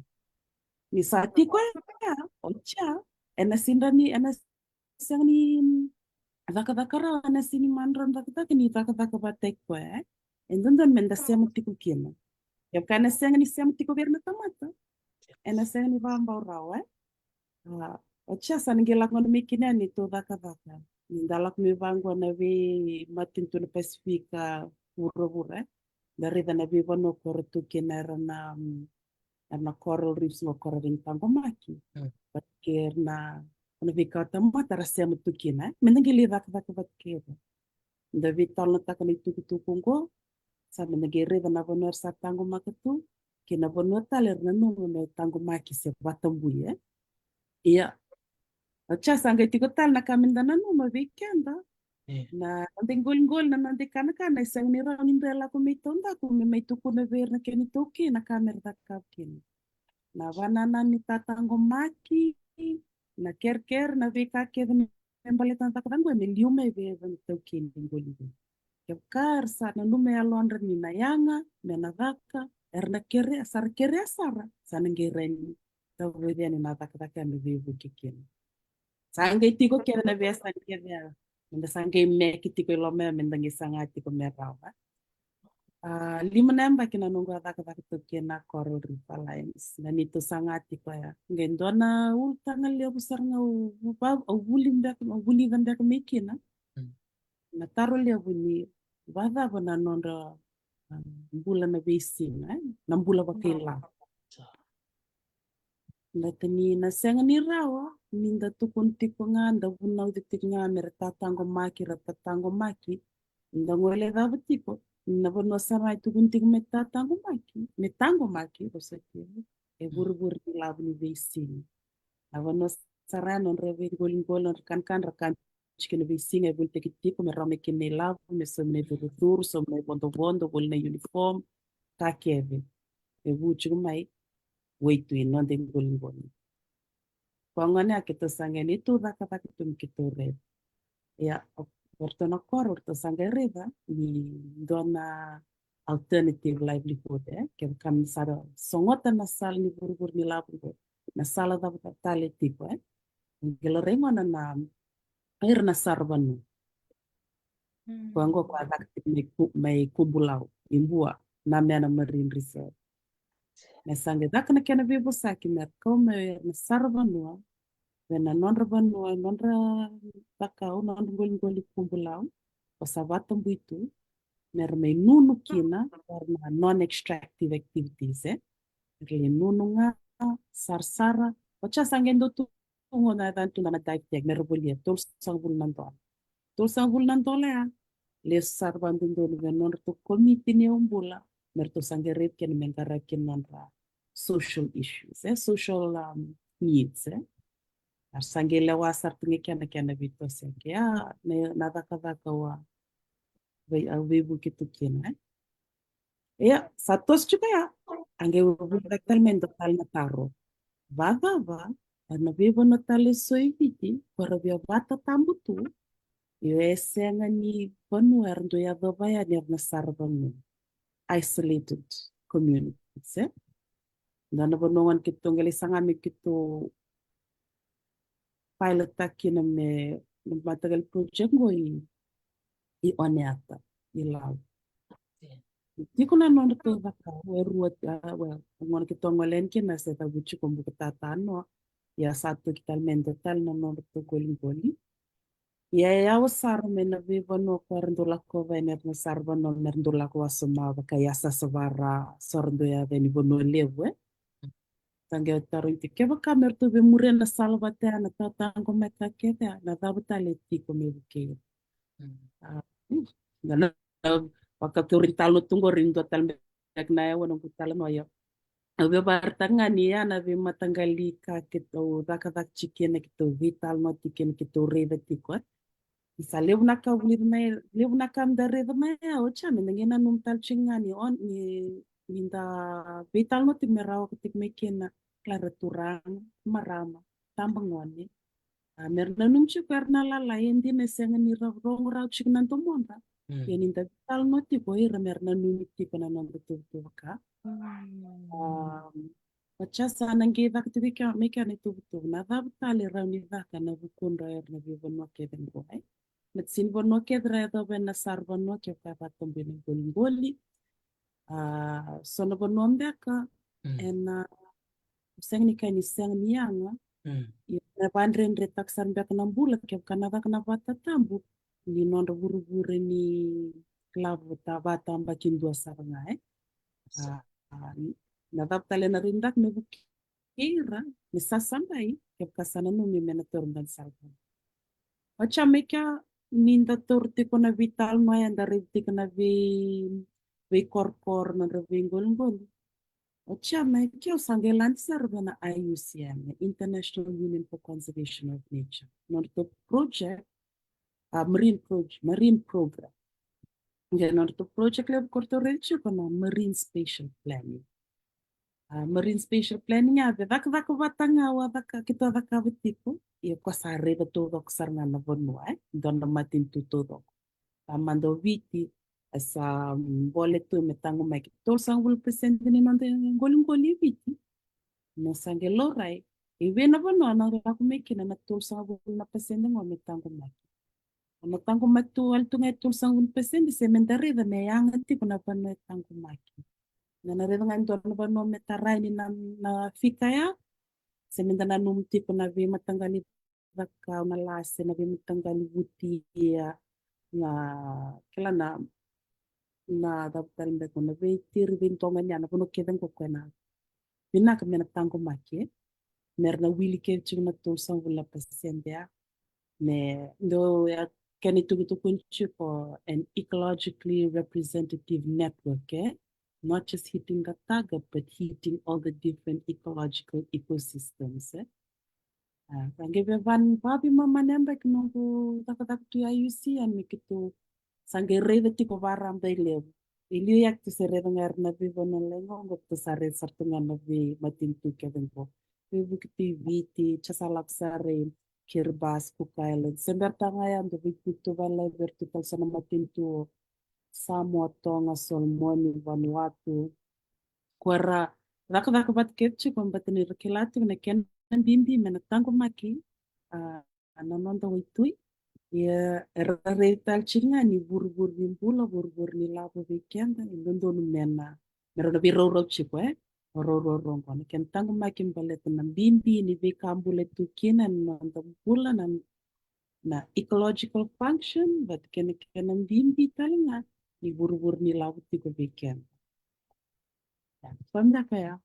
Ni sa tiko ya, oti ya, ena sega ni, ena sega ni, mm, cakacaka rawa, ena sega ni madra na cakacaka ni cakacaka vata kei koya, e. E dodonu meda sema tiko kina. Kevaka ena sega ni sema tiko vei ira na tamata, ena sega ni vakabau rawa, e. A, oti ya sa na qai lako gona mai kina yani tou cakacaka. Ni da lako mai vaqo na veimatanitu na Pasifika vuravura, e. Da raica na veivanua ko ra tu kina era na, mm, era na coral reefs qo ko ra via taqomaki. Mm. Vata kei ira na, na veika tamata ra sema tu kina, e. Meda qai lai cakacaka vata kei ira. Da veitalanoataka na itukutuku qo, sa meda qai raica na vanua era sa taqomaka tu, kei na vanua tale era nanuma me taqomaki se vatabui, e. Ia. Oti ya sa qai tiko tale na ka meda nanuma vei keda. E. Na noda iqoliqoli, na noda ikanakana, e sega ni rawa ni dua e lako mai taudaku me mai tukuna vei ira na kena itaukei na ka me ra cakava kina. Na vakanananu ni tataqomaki, na kerekere, na veika kece me baleta na cakacaka qo, me liu mai vei ira na itaukei ni iqoliqoli. Kevaka era sa nanuma e yalodra ni na yaga me na caka, era na kerea, sa ra kerea sara, sa na qai rai ni tauvi yani na cakacaka me veivuke kina. Sa qai tiko kece na veiyasana kece ya, meda sa qai meke tiko i loma ya, meda qai saga tiko me rawa. A, lima na yabaki na noqu a cakacaka tu kei na Coral Reef Alliance. Na neitou saga tiko ya, qai dua na ulutaga levu sara ga au, au, au vuli beka, au vulica beka mai kina. Mm. Na taro levu ni vakacava na nodra, a, bula na veisiga, e? Na bula vakailavo. Baleta ni na sega ni rawa ni da tukuna tiko ga, da vunauci tiko ga me ra tataqomaki, ra tataqomaki, da gole cava tiko, na vanua sara e tukuni tiko me tataqomaki, me taqomaki, vosoti, e vurevure ni lavo ni veisiga. Na vanua sara ya nodra veiqoliqoli, nodra kanakana, ra kana tiko na veisiga, e volitaki tiko me rawa mai kina na ilavo, me saumi na icurucuru, saumi na ivodovodo, voli na uniform, ka kece. E vu tiko mai, waitui, noda iqoliqoli. Koya gona ya keitou sa qai ni tu cakacaka tu me keitou raica. Ia, o ratou na koro, ratou sa qai raica ni dua na alternative livelihood, e? Kevaka me sa sogota na sala ni vurevure ni lavo qo, na sala cava tale tiko, e? Qai laurai gona na, na ira na saravanua. Koya qo koya caka tiko mai Ku-, mai Kubulau, i Bua, na mena Marine Reserve. Me sa qai caka na kena veivosaki me ra kau mai o ira na saravanua, vei na nodra vanua, nodra cakau, nodra qoliqoli Kubulau, o sa vakatabui tu, me ra mai nunu kina, o ira na non-extractive activities, e? Me ra lai nunu ga, sarasara, o ya sa qai dau tu tu gona e cana tu na dive tech, me ra volia tolusagavulu na dola. Tolusagavulu na dola ya, lesu sara vakadodonu vei nodratou komiti ni yaubula, me ratou sa qai raica kina me qaravi kina nodra social issues, e, social, um, needs, e. A sa qai lewa sara tu ga kena, kena veitosoyaki, a, na, na cakacaka au a vei, au veivuke tu kina, e. Ia, sa toso tiko ya. A qai vuli cake tale mai dua tale na taro. Vakacava, ena veivanua tale eso e Viti, ko ra via vakatatabu tu, io e sega ni vanua era dau yacova yani ena saravanua. Isolated communities, e? Dua na vanua gona keitou qai lai saga me keitou pilot-taka kina me, na mataqali project qo i, i Oneata, i Lau. Tiko na nodratou cakau, e rua, a, well, gona keitou gole yani kina se cavuti ko Bukatatanoa. Ia sa toki tale mai dua tale na nodratou qoliqoli. Ia e yawa sara mai na veivanua ko era dau lakova yani, era na saravanua me ra dau lako wasoma vaka i Yasayasa, Vara, so ra dau yaco yani Vanua Levu, e. Sa qai tarogi tiko kevaka me ratou via muria na sala vata ya, na tataqomaki kece ya, na cava tale e tiko me vukei ira. A, mm, na, na, vaka keitou rai talanoa tu qori, dua tale beka na yawa noqu talanoa ya. Au via vakaraitaka ga ni ya na veimataqali ka keitou cakacaka tiko kina, keitou veitalanoa tiko kina, keitou raica tiko, e. Ni sa levu na ka vulica mai, levu na ka da raica mai ya, o ya me da qai nanuma tale tiko ga ni, o, ni, ni da veitalanoa tiko me rawa ka tiko mai kina, kila, ra turaga, marama, tabagone. A, me ra nanuma tiko era na lalai, e dina e sega ni ra rogo rawa tiko na domodra. Mm. Ia ni da veitalanoa tiko o ira me ra nanumi tiko na nodra tuvatuva ka. Mm. A, o ya sa na qai caka tiko mai kea, mai kea na ituvatuva. Na cava tale e rawa ni caka ena vukudra o ira na veivanua kece qo, e? Na sega ni vanua kece ra yacova ena saravanua kevaka e vakatabui na qoliqoli. A, so na vanua beka, mm, ena, sega ni kaya ni sega ni yaga. Mm. Ia na vakadredretaka sara beka na bula kevaka na caka na vakatatabu ni nodra vurevure ni lavo ta, vakatabakidua sara ga, e. A, na cava tale na rai ni caka me vukei ira me sasagai kevaka sa nanumi me na taura dua na saravanua. O ya mai kea ni da taura tiko na veitalanoa ya, da raica tiko na vei, veikorokoro, nodra veiqoliqoli. O ya mai kea au sa qai lade sara vei na I U C N, na International Union for Conservation of Nature. Nodratou project, a, marine proj-, marine program. Qai nodratou project levu ko ratou raica tiko na marine spatial planning. A, marine spatial planning ya, e cakacaka vata ga au a caka, keitou a cakava tiko. Ia ko sa raica taucoko sara ga na vanua, e, dua na matanitu taucoko. A, mada o Viti, e sa bole tu me taqomaki tolusagavulu pasede ni noda qoliqoli e Viti. Me sa qai laurai, e vei na vanua na lako mai kina na tolusagavulu na pasede qo me taqomaki. Na taqomaki tu, wale tu ga e tolusagavulu pasede, se me da raica me yaga tiko na vanua e taqomaki. Na, na raica ga e dua na vanua me tarai ni na, na fika ya, se me da nanuma tiko na veimataqali cakau, na lase, na veimataqali vutia, na, kila, na, na cava tale beka, na veitiri, veidoga ni ya, na vanua kece qo koya na vinaka me na taqomaki, e. Me ra na wili kece tiko na tolusagavulu na pasede ya. Me dau ya, kena itukutuku tiko an ecologically representative network, e? Not just hitting the target, but hitting all the different ecological ecosystems, e? A, sa qai via van vavi mamane beka noqu cakacaka tu i I U C N me keitou sa qai raica tiko vakaraba i levu. I liu ya keitou sa raica ga era na veivanua levu qo, keitou sa raica sara tu ga na veimatanitu kece qo. Veivuke tu i Viti, sa lako sara i Kiribati, Cook Island. Se bera tu ga ya dau veitutu vale vei iratou tale so na matanitu o Samoa, Toga, Solomoni, Vanuatu. Ko ra cakacaka vata kece tiko, baleta ni ra kila tiko na kena bibi me na taqomaki, a, na noda waitui. Ia era raica tale tiko ga ni vurevure ni bula, vurevure ni lavo vei keda, e dodonu me na, me ra na veiraurau tiko, e? O raurau qo na kena taqomaki baleta na bibi ni veika bula e tu kina na noda bula, na, na ecological function, but kena, kena bibi tale ga ni vurevure ni lavo tiko vei keda. Ia, so beka ya.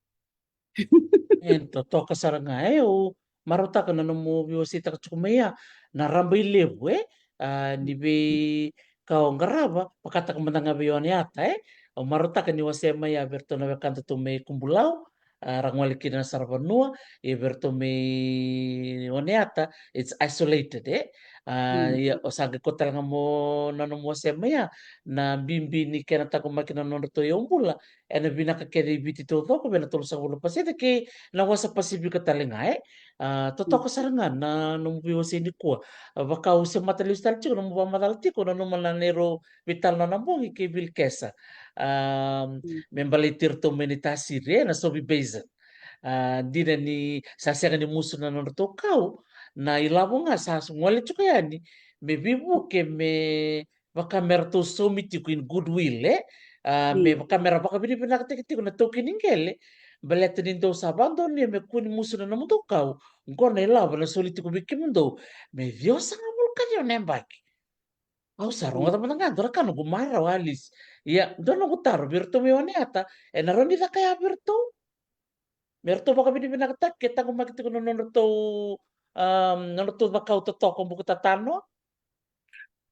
E totoka sara ga, e, au marautaka na nomu veiwaseitaka tiko mai ya na raba i levu, e, a, ni veika o qarava, vakataka mada ga vei Oneata, e. Au marautaka ni wasea mai ya vei iratou na wekadatou mai Kubulau, a, ra gole kina na saravanua, ia vei iratou mai Oneata, it's isolated, e. A, ia o sa qai kau tale ga mo na nomu wasea mai ya na bibi ni kena taqomaki na nodratou iyau bula, ena vinaka kece i Viti taucoko, vei na tolusagavulu na pasede kei na wasa Pasifika tale ga, e. A, totoka sara ga na nomu veiwasei nikua. A, vaka au se mata lesu tale tiko, nomu vakamacala tiko, nanuma na neirau veitalanoa na bogi kei Vilkesa. A, me baleti iratou mai Naitasiri, e, na Sauvie Basin. A, dina ni sa sega ni musu na nodratou kau, na ilavo ga sa gole tiko yani me veivuke, me vaka me ratou saumi tiko in goodwill, e? A, me vaka me ra vakavinavinakataki tiko na taukei ni qele, baleta ni dou sa vakadonuya me kua ni musu na nomudou kau. Qo na ilavo na soli tiko vei kemudou me ciwasagavulu ka ciwa na yabaki. Au sa rogoca mada ga, dua na ka noqu marau, Alice. Ia, dua noqu taro vei iratou mai Oneata, e na rawa ni caka ya vei iratou? Me ratou vakavinavinakataki ke taqomaki tiko na nodratou, a, nodratou cakau totoka buka tatano.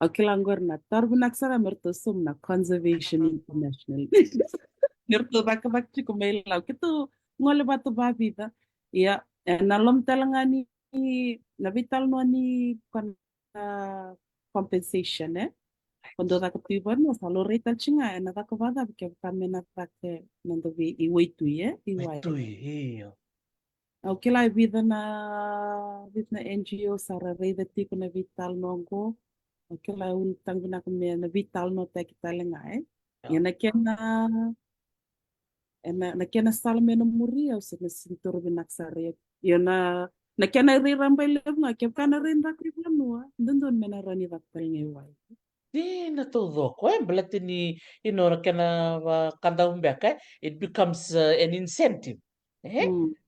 Au kila qori na taro vinaka sara me ratou sauma na Conservation International. Me ratou cakacaka tiko mai Lau, keitou gole vata vavica. Ia, e na loma tale ga ni na veitalanoa ni ko na compensation, e? Ko dou caka tu i vanua, sa laurai tale tiko ga, e na caka vakacava kevaka me na caka na dau vei i waitui, e? I wai. Waitui, io. Au kila e vica na, vica na N G O sa ra raica tiko na veitalanoa qo. Au kila e ulutaga vinaka me na veitalanoataki tale ga, e? Ia na kena, e na, na kena sala me na muri, au se na sini toro vinaka sara. Ia na, na kena rai raba i levu ga, kevaka na rai caka i vanua, dodonu me na rawa ni caka tale ga i wai. Dina taucoko, e, baleta ni, you know, na kena vakadau beka, e, it becomes, uh, an incentive. E?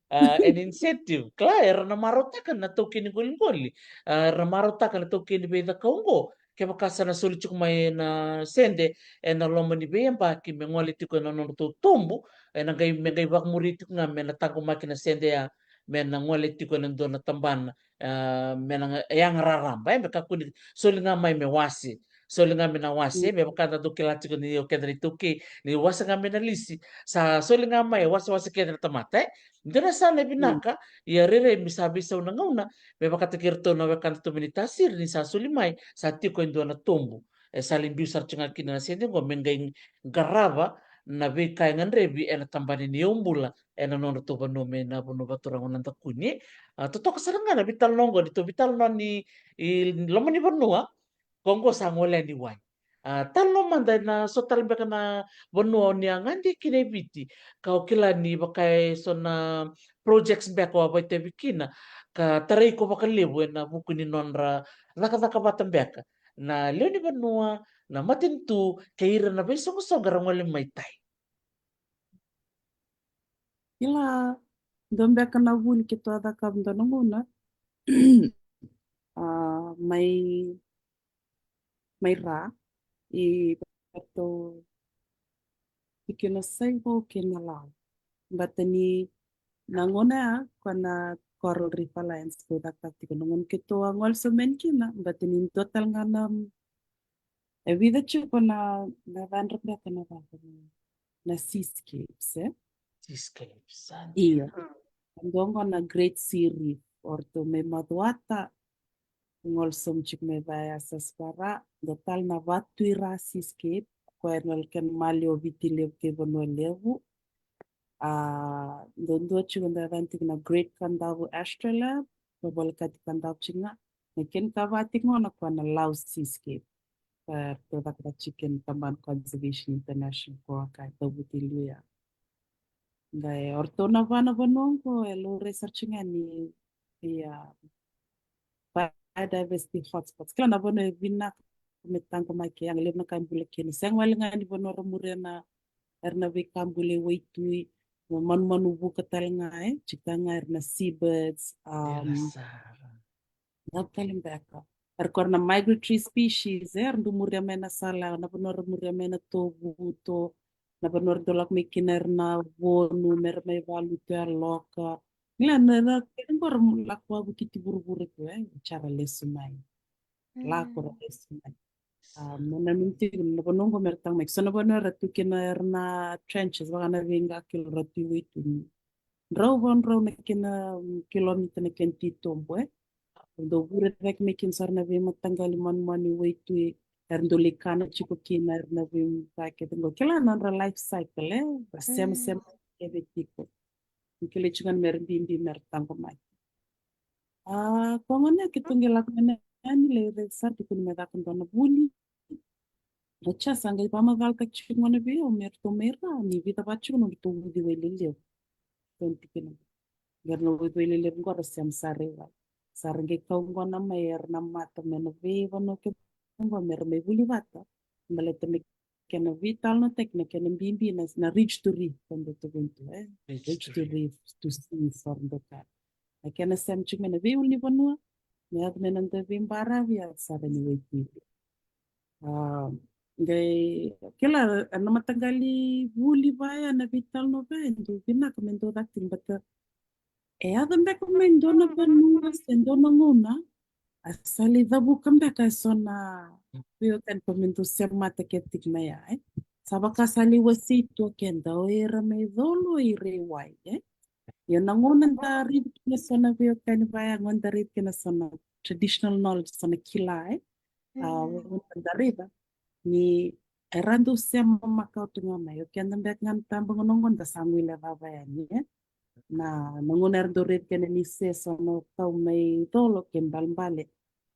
A, an incentive. Kila, era na marautaka na taukei ni qoliqoli. A, era na marautaka na taukei ni veicakau qo. Kevaka sa na soli tiko mai na sede e na loma ni veiyabaki me gole tiko e na nodratou tobu, e na qai, me qai vakamuri tiko ga me na taqomaki na sede ya, me na gole tiko e na dua na tabana, a, me na yaga raraba, e, me kakua ni soli ga mai me wase. Soli ga me na wase, me vaka da dau kila tiko ni o keda na itaukei, ni wase ga me na lisi, sa soli ga mai, wasewase kece na tamata, e. Dua na sala e vinaka, ia rairai me sa veisau na gauna, me vakataki iratou na wekadatou mai Naitasiri, ni sa soli mai, sa tiko e dua na tobu. E sa lai biu sara tiko ga kina na sede qo, me qai qarava na veika e gadrevi e na tabana ni iyau bula e na nodratou vanua mai na vanua vakaturaga o Nadakuni. A, totoka sara ga na veitalanoa qo, ni tou veitalanoa ni, i loma ni vanua, qo qo sa gole yani i wai. A, talanoa mada e na so tale beka na vanua o ni a gade kina e Viti, ka o kila ni vaka e so na projects beka o a vakaitavi kina, ka tarai iko vakalevu e na vuku ni nodra cakacaka vata beka na lewe ni vanua, na matanitu, kei ira na veisoqosoqo era gole mai tai. Kila, dua beka na vuli keitou a cakava dua na gauna, a, mai, mai Ra, i Vato, i kina Saivo kei na Lau. Baleta ni na gauna ya, ko na Coral Reef Alliance, ko cakacaka tiko na gauna keitou a gole sobu mai kina, baleta ni dua tale ga na, e vica tiko na, na cava beka na cava, na seascapes, e? Seascapes, a. Io. Dua qo na Great Sea Reef, o ratou mai Macuata, gole sobu tiko mai vaya Sasavara, dua tale na Vatuira Seascape, koya na kena maliwa o Viti Levu kei Vanua Levu. A, dua, dua tiko da yacana tiko na Great Kadavu Astrolab, ka volekati Kadavu tiko ga. Na kena ikava tiko ga na koya na Laos Seascape. Ka ratou cakacaka tiko kina Tabana Conservation International, koya ka cavuti liu ya. Qai o ratou na va na vanua qo e laurai sara tiko ga ni, ia, biodiversity hotspots. Kila na vanua e vinaka me taqomaki, e yaga levu na ka e bula kina. Sega wale ga ni vanua ra muria na, era na veika bula e waitui, na manumanu vuka tale ga, e, tiko ga era na seabirds, um, Dau tale beka. Era koya na migratory species, e, era dau muria mai na sala, na vanua ra muria mai na tovuto, na vanua ra dau lako mai kina era na vonu, me ra mai valutu e loka. Ia, na, na, kena qo ra lako vavukiti vuravura tu, e, sa ra lesu mai. Lako ra lesu mai. A, me nanumi tiko na vanua qo me ra taqomaki. So na vanua era tu kina era na trenches, vaka na veiqa kilo ra tu i waitui. Drau, va drau na kena, mm, kilomita na kena titobu, e. Dau vure cake mai kina sara na veimataqali manumanu i waitui, era dau lai kana tiko kina, era na veimata kece qo. Kila na nodra life cycle, e, ra semasema kece tiko. Ni kila tiko ga me ra bibi me ra taqomaki. A, koya gona keitou qai lako mai na yani, lai raica sara, tukuni me caka dua na vuli. Oti ya sa qai vakamacalataki tiko gona vei au me ratou mai ra ni vica vata tiko nodratou uciwai lelevu. Ratou tikina. Qai ra na uciwai lelevu qo ra sema sara i wai. Sa ra qai kau gona mai era na mata mai na veivanua kece qo me ra mai vuli vata. Baleta me kena veitalanoataki na kena bibi na, na ridge to reef, ka dau tukuni tu, e? Ridge to reef, to sea, sara dau ka. Na kena sema tiko mai na veiulunivanua, me yaco mai na dau veibaravi, yaco sara ni waitui. A, qai, kila, na mataqali vuli vaya, na veitalanoa vaya, e dau vinaka me dau caka tiko, baleta e yaco beka mai dua na vanua se dua na gauna, a sa lai cavuka beka eso na veiwekani ka me dau semata kece tiko mai ya, e. Sa vaka sa lai wasei tu o keda, o ira mai Colo, o ira i wai, e. Ia na gauna da raica kina eso na veiwekani vaya, gauna da raica kina eso na traditional knowledge, eso na kila, e. A, gauna da raica ni era dau sema makawa tu ga mai. O keda beka ga na tabagone qo da sa guilecava yani, e. Na, na gauna era dau raica kina ni se so na kau mai Colo, kena ibalebale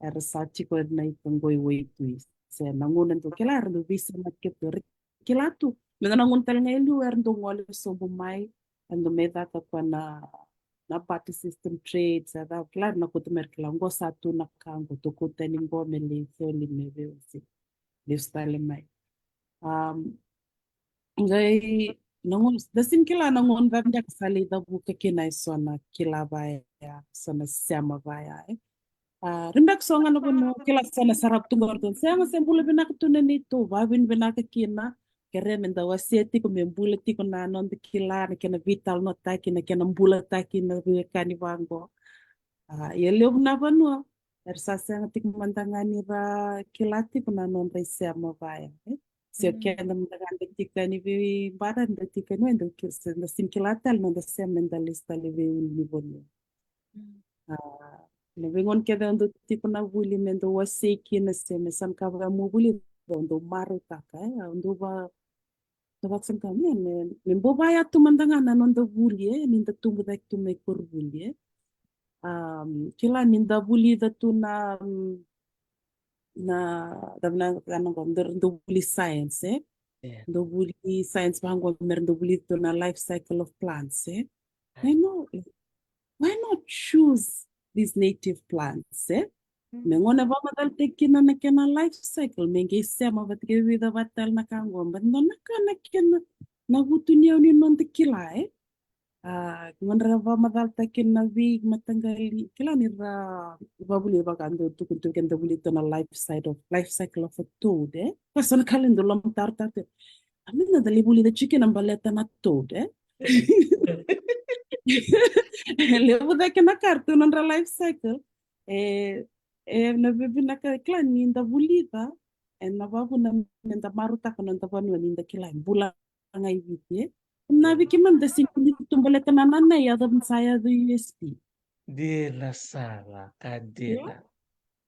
era sa tiko ena ika qo i waitui. Se na gauna dau kila era dau veisemati kece tu, era kila tu. Me da na gauna tale ga e liu era dau gole sobu mai, era dau mai caka koya na, na barter system trade, se cava, kila era na kauta mai, era kila qo sa tu na ka qo, tou kauta yani qo me lai soli me veiwasei. Lesu tale mai. Um, qai na gauna, da sega ni kila na gauna cava beka sa lai cavuka kina eso na kila vaya, eso na sema vaya, e. A, rairai beka so ga na vanua, kila, so na sarava tu qori, sega, se bula vinaka tu na neitou, vakavinavinaka kina, kerea me da wasea tiko me bula tiko na noda kila, na kena veitalanoataki, na kena bulataki na veiwekani vaqo. A, ia levu na vanua era sa sega tiko mada ga ni ra kila tiko na nodra isema vaya, e. Se o keda mada ga da tiko yani veibara, da tiko yani, da ki-, se da sega ni kila tale na noda sema, da lesu tale veiulunivanua. A, na veigauna kece au dau tiko na vuli me dau wasei kina se me sa na ka vaya meu vuli, au dau marautaka, e, au dau va, dau vakasamataka me, me, me bau vaya tu mada ga na noda vuli, e, ni da tubu cake tu mai koronivuli, e. Um, kila ni da vulica tu na, um, na, na, na, na, na, dau vuli science, e? Dau vuli science vaqo me ra dau vulica tu na life cycle of plants, e? I know, why not choose these native plants, e? Me gauna vakamacalataki kina na kena life cycle, me qai sema vata kei vica vata tale na ka qo, but dua na ka na kena, na vutuniyau ni noda kila, e? A, gauna ra vakamacalataki kina na veimataqali, kila ni ra vavuli vaka dau tukuni tu keda vuli tu na life side of, life cycle of a toad, e? Ka so na ka levu dau lomatarotarotaki. A, me da lai vulica tiko kina baleta na toad, e? E levu cake na ka ratou nodra life cycle. E, e na vivinaka, kila, ni da vulica, e na vavuna me da marautaka na noda vanua ni da kila e bula ga i Viti, e. Na viki mada se ni tu baleta na nanai yaco sa yaco U S P. Dina sara, ka dina.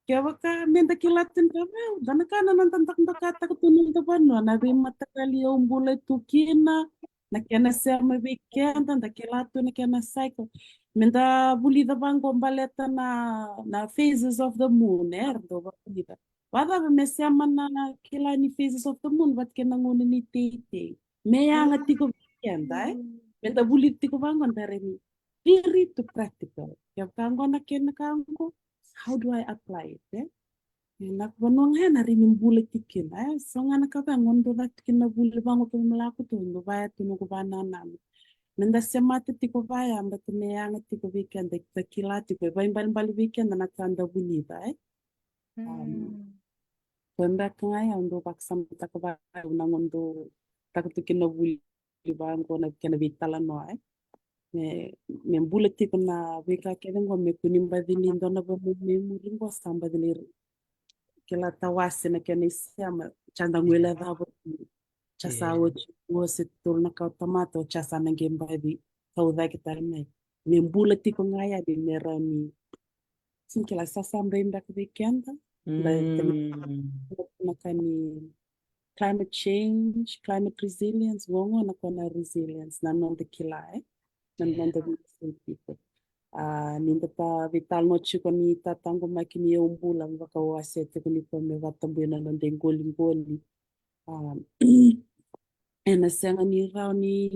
Kevaka me da kila tu ni ka vau, da na ka na noda dakadakataka tu na noda vanua, na veimataqali au bula tu kina, na kena sema vei keda, da kila tu na kena cycle. Me da vulica vaqo baleta na, na phases of the moon, e, ra dau vavulica. Vacava me sema na, na kila ni phases of the moon vata kei na gauna ni teitei. Me yaga tiko vei keda, e? Me da vulica tiko vaqo da rai ni very to practical. Kevaka qo na kena ka qo, how do I apply it, e? E na vanua ga ya na rai ni bula tiko kina, e? So ga na ka vaqo dau caka tiko kina na vuli vaqo, ke me lako tu, dau vaya tu noqu vanananu. Me da semata tiko vaya, baleta me yaga tiko vei keda, da kila tiko, e vaibalebale vei keda na ka da vulica, e? Um, ko beka ga ya au dau vakasamataka vaya, au na qo dau taka tu kina na vuli vaqo na kena veitalanoa, e. Me, me bula tiko na veika kece qo, me kua ni baci ni dua na vanua me muri qo sa baci ni kila tawase na kena isema, sa da guilecava tu. Sa sa oti dua se tolu na ka o tamata, o sa na qai baci taucake tale mai. Me bula tiko ga yani me rawa ni, sega ni kila, sa sa bai beka vei keda. Na ka ni climate change, climate resilience, qo na ka na resilience, na noda kila, e? Na noda veiwasei tiko. A, ni da ta veitalanoa tiko ni tataqomaki ni au bula, me vaka au wasea tiko ni ko me vakatabui na noda iqoliqoli. A, e na sega ni rawa ni,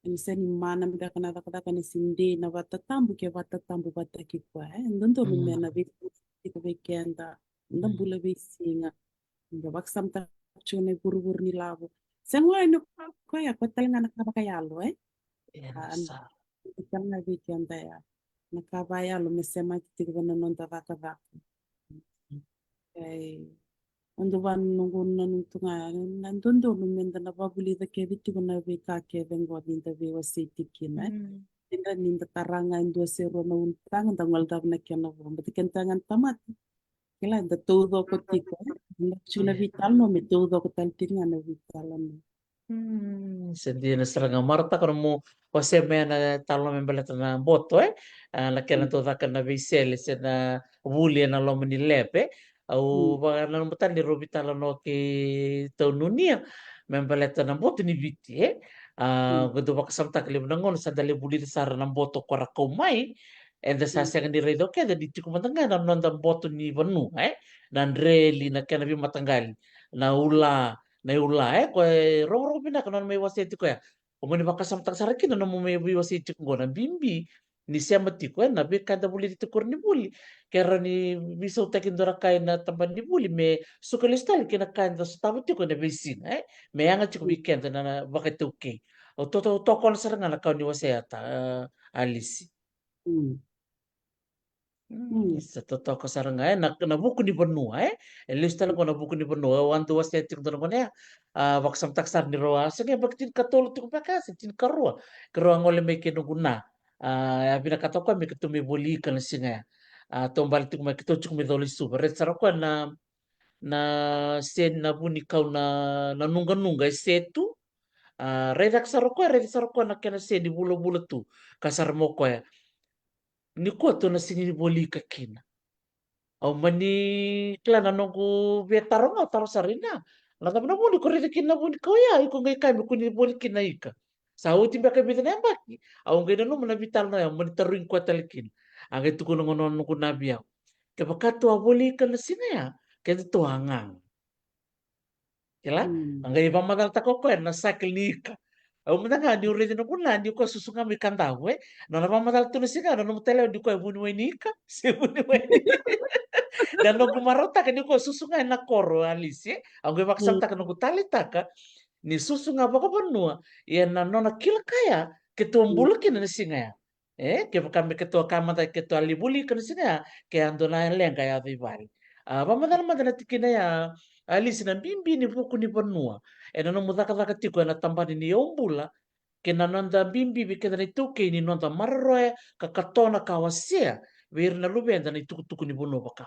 e na sega ni mana beka na cakacaka, e na sega ni dei na vakatatabu ke vakatatabu vata kei koya, e? Dodonu me na vei, tiko vei keda, da bula veisiga. Da vakasamataka tiko na ivurevure ni lavo. Sega walega ni koya, koya tale ga na ka vakayalo, e? Tale ga vei keda ya. Na ka vakayalo me semati tiko vei na noda cakacaka. E, au dau vaka noqu nanuma tu ga, na dodonu me da na vavulica kece tiko na veika kece qo ni da veiwasei tiko kina, e? Ni da, ni da tara ga e dua se rua na ulutaga, da gole cava na kena vo. Baleta keda ga na tamata, kila, da taucoko tiko, e? Da tiko na veitalanoa, me taucoko tale tiko ga na veitalanoa. Mm, sa dina sara ga. Marautaka nomu wasea mai na talanoa me baleta na boto, e? A, na kena taucaka na veisele se na vuli ena loma ni lab, e? Au vakananuma tale ni rau veitalanoa keitou nunia me baleta na boto ni Viti, e? A, qo dau vakasamataka levu na gauna sa da lai vulica sara na boto ko ra kau mai, eda sa sega ni raica o keda ni tiko mada ga na noda boto ni vanua, e? Na dreli, na kena veimataqali, na ula, na iula, e? Ko e rokoroko vinaka nona mai wasea tiko ya. O mani vakasamataka sara kina nomu mai veiwasei tiko qo, na bibi ni sema tiko, e, na veika eda vulica tiko ena vuli. Ke rawa ni veisautaki dua na ka ena tabana ni vuli me suka lesu tale kei na ka eda sotava tiko ena veisiga, e? Me yaga tiko vei keda na, na vakaitaukei. Au to, to, tokona sara ga na ka o ni wasea, a, Alisi. Mm, sa totoka sara ga, e, na, na vuku ni vanua, e? E lesu tale qo na vuku ni vanua. Au a dau wasea tiko dua na gauna ya, a, vakasamataka sara ni rau a, se qai yabaki tinikatolu tiko beka, se tinikarua, keirau a gole mai kei noqu na. A, a vinakata o koya me keitou mai voli ika na siga ya. A, taubale tiko mai keitou tiko mai Colo-i-Suva. Raica sara o koya na, na seni, na vunikau, na, na nuqanuqa e se tu. A, raicaka sara o koya, raica sara o koya na kena seni vulavula tu. Ka sara mo koya. Nikua tou na sega ni voli ika kina. Au mani kila na noqu via taro ga, au taro sara, ina, na cava na vuni ko raica kina na vunikau ya, iko qai kaya me kua ni voli kina ika? Sa oti beka e vica na yabaki, au qai nanuma na veitalanoa ya, au mani tarogi koya tale kina. A qai tukuna ga na noqu na vei au, kevaka tou a voli ika na siga ya, kedatou a gaga. Kila? A qai vakamacalataka o koya na cycle ni ika. Au mada ga niu raici noqu na, ni o koya susu ga mai Kadavu, e. Nona vakamacala tu na siga, na nomu tale, ni o koya vuniwai ni ika se vuniwai ni ika. Na noqu marautaka ni o koya susu ga ena koro, Alisi, e. Au qai vakasamataka, noqu taleitaka ni susu ga vakavanua, ia na nona kila ka ya keitou a bula kina na siga ya. E, kevaka me keitou a kaya mada keitou a lai voli ika na siga ya, ke a dua na leqa e yaco i vale. A, vakamacala mada na tikina ya, Alisi, na bibi ni vuku ni vanua ena nomu cakacaka tiko ena tabana ni yaubula, kei na noda bibi vei keda na iTaukei ni noda maroroya ka katona ka wasea vei ira na luveda na itukutuku ni vanua vaka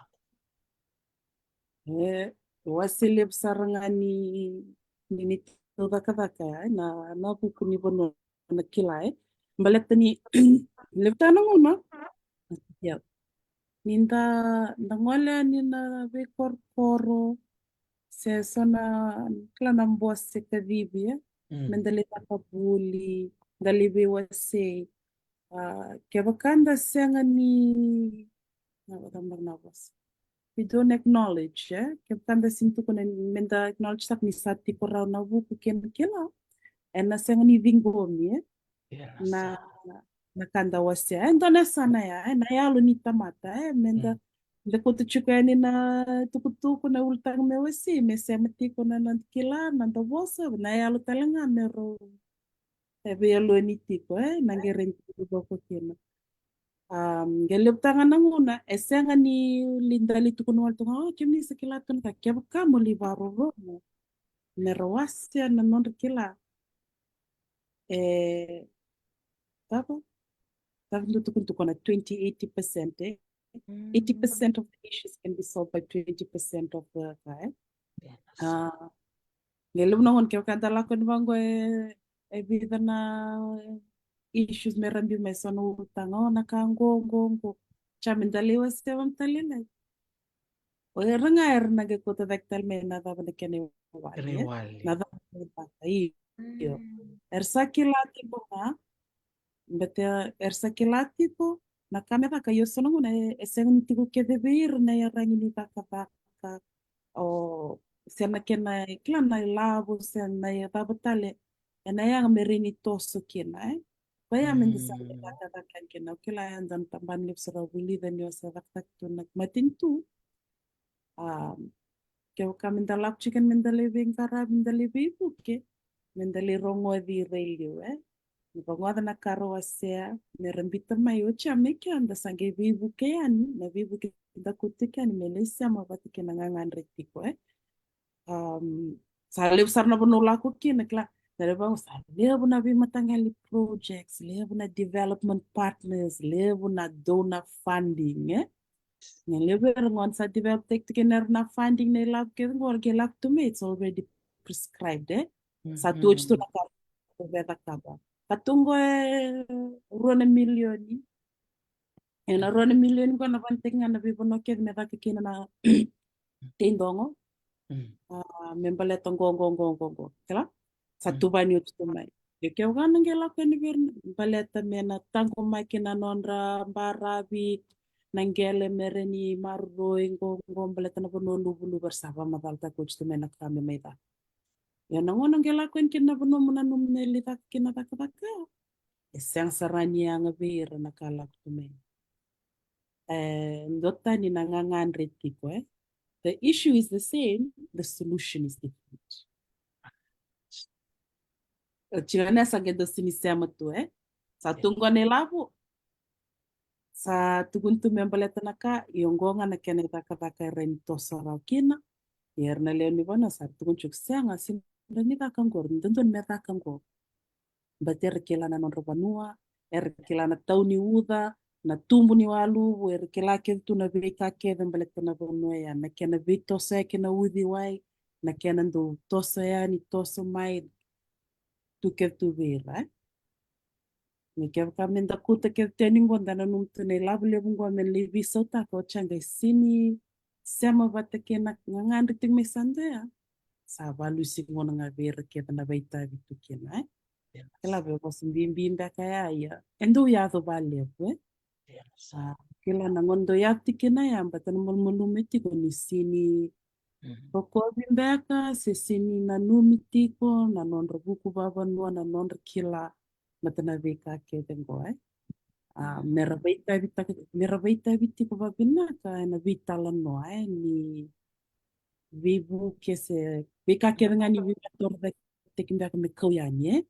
oqo. E, wase levu sara ga ni, ni, ni tou cakacaka, e, na, na vuku ni vanua na kila, e. Baleta ni, levu tale na gauna. Ia. Ni da, da gole yani na veikorokoro, se so na, kila na bose kacivi, e. Mm. Me da lai caka vuli, da lai veiwasei. A, kevaka da sega ni, na, na, na, na vosa. We don't acknowledge, e? Kevaka da sega ni tukuna me da acknowledge-taka ni sa tiko rawa na vuku kei na kila, ena sega ni ciqomi, e? Ia, na, na ka da wasea. E dua na yasana ya, e, na yalo ni tamata, e, me da, mm, da kauta tiko yani na tukutuku, na ulutaga me wasei, me sema tiko na, na kila, na da vosa, na yalo tale ga me rau e veiyaloni tiko, e, na qai rawa ni tiko kina. A, qai levu tale ga na gauna e sega ni lai, da lai tukuna wale tu ga, o, kemuni sa kila tu na ka, kevaka mo lai vakarorogo me ra wasea na nodra kila. E, cava? Cava dau tukuna tu qo na twenty, eighty percent, e? Eighty percent of the issues can be solved by twenty percent of the, e? Ia, na, a, sa. Qai levu na gauna kevaka da lako yani vaqo, e, e vica na issues me ra biu mai, so na ulutaga, o, na ka qo, qo, qo. Sa me da lai wasea vata tale lai. O ira ga era na qai kauta cake tale mai na cava na kena iwali, kena iwali, e? Na cava na caka, io. Mm. Era sa kila tiko ga, baleta era sa kila tiko na ka me caka, io, so na gauna e, e sega ni tiko kece vei ira na iyaragi ni cakacaka, o, se na kena, kila, na ilavo, se na icava tale, ena yaga me rawa ni toso kina, e. Koya me da sa, mm, cakacaka kina, o, kila, e dua na tabana levu sara vulica ni o sa cakacaka tu na matanitu. A, kevaka me da lako tiko, me da lai veiqaravi, me da lai veivuke, me da lai rogoci ira i liu, e. Me rogoca na ka ra wasea, me ra biuta mai, oti ya me keda sa qai veivuke yani, na veivuke da kauta tiko yani me lai sema vata kei na gagadre tiko, e. Am, sa levu sara na vanua au lako kina, kila, na levu, sa levu na veimataqali projects, levu na development partners, levu na donor funding, e. Qai levu era gona sa develop-taki tu kina era na funding, na ilavo kece qo, qai lako tu mai, it's already prescribed, e. Sa tu oti tu na ka, mm, veta kava. Ka tu qo e rua na milioni. Ena rua na milioni qo na vanataki ga na veivanua kece me caka kina na teidogo. Mm. A, me baleta qo, qo, qo, qo, qo. Kila? Sa, mm, tuvani oti tu mai. Io, kevaka na qai lako yani vei ira, baleta me na taqomaki na nodra baravi, na qele me rawa ni maroroi, qo, qo, baleta na vanua luvuluvu, era sa vakamacalataka oti tu mai na ka me mai caka. Ia na gauna qai lako yani kina na vanua mo nanuma me lai caka kina na cakacaka, e sega sara ni yaga vei ira na ka lako tu mai. E, duatani na gagadre tiko, e. The issue is the same, the solution is different. E, tiko na sa qai dau sega ni sema tu, e. Sa tu qo na ilavo. Sa tukuni tu me baleta na ka, io, qo ga na kena icakacaka e rawa ni toso rawa kina. Ia era na lewe ni vanua sa tukuni tiko, sega, sega ni caka qo, ni dodonu me caka qo. Baleta era kila na nodra vanua, era kila na tau ni uca, na tubu ni waluvu, era kila kece tu na veika kece baleta na vanua ya, na kena veitosoya kei na uciwai, na kena dau toso yani, toso mai, tu kece tu vei ira, e. Ni kevaka me da kauta kece tu yani qo, da nanuma tu na ilavo levu qo me lai veisautaka, oti ya qai sega ni sema vata kei na gagadre tiko mai sa dua ya. Sa valusi gona ga vei ira kece na vakaitavi tu kina, e. Yes. Kila, vei vosa bibi beka ya, ia e dau yaco vakalevu, e. Yes. A, kila na gauna dau yaco tiko kina ya, baleta na malumalumu e tiko ni sega ni, mm, rokovi beka, se sega ni nanumi tiko na nodra vuku vakavanua, na nodra kila, baleta na veika kece qo, e. A, me ra vakaitavitaka, me ra vakaitavi tiko vakavinaka ena veitalanoa, e, ni veivuke se veika kece ga ni veivakatorocaketaki beka me kau yani, e.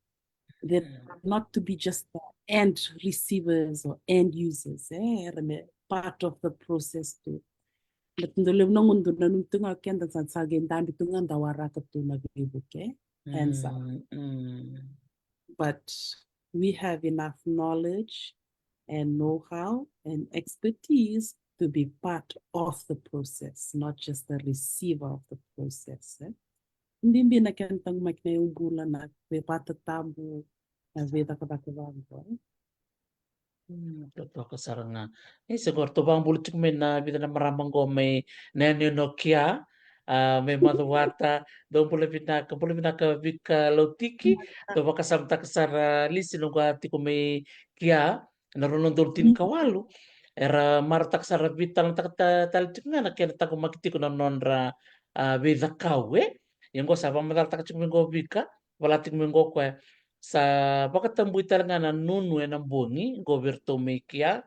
They're, mm, not to be just the end receivers or end users, e. Era me part of the process too. Baleta dau levu na gauna dau nanumi tu ga o keda sa, sa qai dabe tu ga da waraka tu na veivuke. Hands up. But we have enough knowledge and know-how and expertise to be part of the process, not just the receiver of the process, e? Bibi na kena taqomaki na iyaubula, na veivatatabu, na veicakacaka vaqo, e? Mm, totoka sara ga. E, se qo ratou vakabula tiko mai na vica na marama qo mai na yanuyanu o Kia, a, mai Macuata. Dou bula vinaka, bula vinaka Vika Lautiki. Dou vakasamataka sara Lisi, noqu a tiko mai Kia, na rua na udolu tinikawalu. Era marautaka sara, veitalanoataka ta-, tale tiko ga na kena taqomaki tiko na nodra, a, veicakau, e. Ia qo sa vakamacalataka tiko mai qo Vika, vala tiko mai qo o koya. Sa vakatabui tale ga na nunu ena bogi qo vei iratou mai Kia.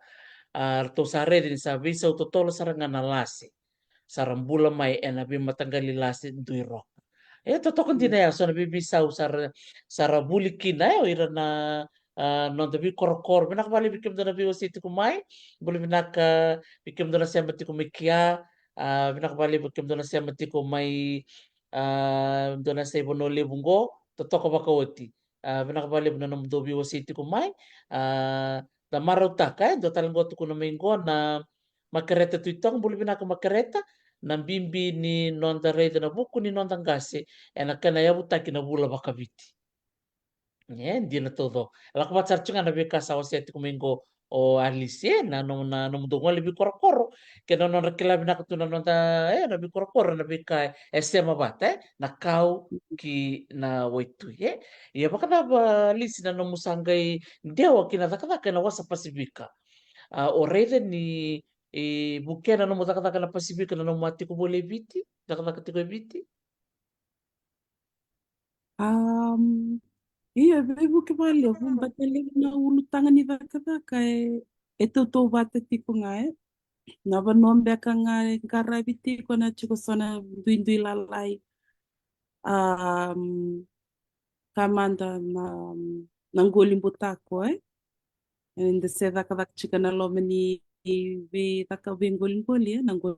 A, ratou sa raica ni sa veisau totolo sara ga na lase. Sa ra bula mai ena veimataqali lase dui roka. E totoka dina ya, so na veiveisau sa ra, sa ra vuli kina, e, o ira na, a, noda veikorokoro. Vinaka vakalevu vei kemudou na veiwasei tiko mai. Bula vinaka vei kemudou na sema tiko mai Kia. A, vinaka vakalevu vei kemudou na sema tiko mai, a, dou na yasai Vanua Levu qo, totoka vakaoti. A, vinaka vakalevu na nomudou veiwasei tiko mai. A, da marautaka, e, dua tale qo tukuna mai qo na Makereta Tuitoga, bula vinaka Makereta, na bibi ni noda raica na vuku ni noda qase ena kena yavutaki na vula vakaviti. E, dina taucoko. Lako vata sara tiko ga na veika sa wasea tiko mai qo o Alisi, e, na, na, na nomudou gole veikorokoro, kei na nodra kila vinaka tu na noda, e, na veikorokoro, na veika e sema vata, e, na kau ki na waitui, e. Ia vakacava Alisi na nomu sa qai dewa ki na cakacaka ena wasa Pasifika? A, o raica ni, e, vukea na nomu cakacaka na Pasifika na nomu a tiko voli e Viti, cakacaka tiko e Viti? Um, io, e veivuke vakalevu, baleta levu na ulutaga ni cakacaka e, e tautauvata tiko ga, e. Na vanua beka ga e qaravi tiko na tiko so na duidui lalai. Um, ka mada na, na qoli butako, e. Eda se cakacaka tiko na loma ni veicaka veiqoliqoli, e, na qoli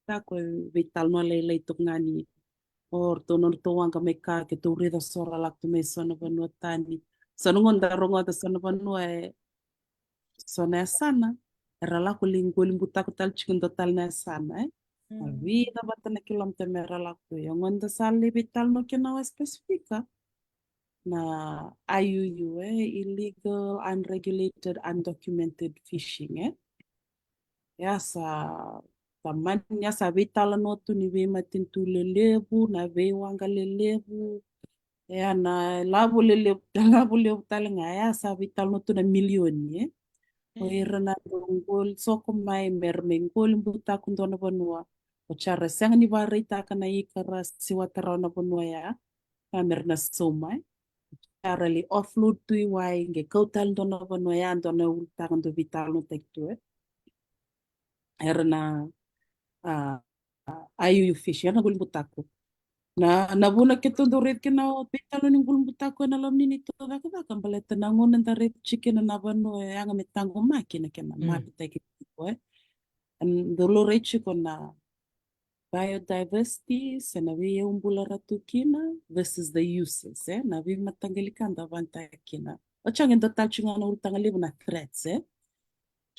butako e veitalanoa lailai toka ga ni o ratou nodratou waqa mai Ka, keitou raica so ra lako tu mai so na vanua tani. So na gauna da rogoca so na vanua e, so na yasana era lako lai qoli butako tale tiko dua tale na yasana, e. Na vica vata na kilomita me ra lako tu. Ia gauna da sa lai veitalanoa kina na West Pasifika, na I U U, e, illegal, unregulated, undocumented fishing, e. Ia sa, sa mani, ia sa veitalanoa tu ni veimatanitu lelevu, na veiwaqa lelevu, ia na lavo lelevu, lavo levu tale ga, ia sa veitalanoa tu na milioni, e. O ira na dau qoli soko mai me ra mai qoli butako dua na vanua. Oti ya ra sega ni vakaraitaka na ika ra siwata rawa na vanua ya, ka me ra na sauma, e. Oti ya ra lai offload tu i wai, qai kau tale dua na vanua, ya dua na ulutaga dau veitalanoataki tu, e. Era na, a, a, I U U fish, era na qoli butako. Na, na vuna keitou dau raica kina na veitalanoa ni qoli butako ena loma ni neitou cakacaka, baleta na gauna da raica tiko kina na vanua e yaga me taqomaki na kena mapitaki tiko, e. Dau laurai tiko na biodiversity, se na veiyaubula ra tu kina, versus the uses, e, na veimataqali ka da vakayagataka kina. Oti ya qai dua tale tiko ga na ulutaga levu na threats, e.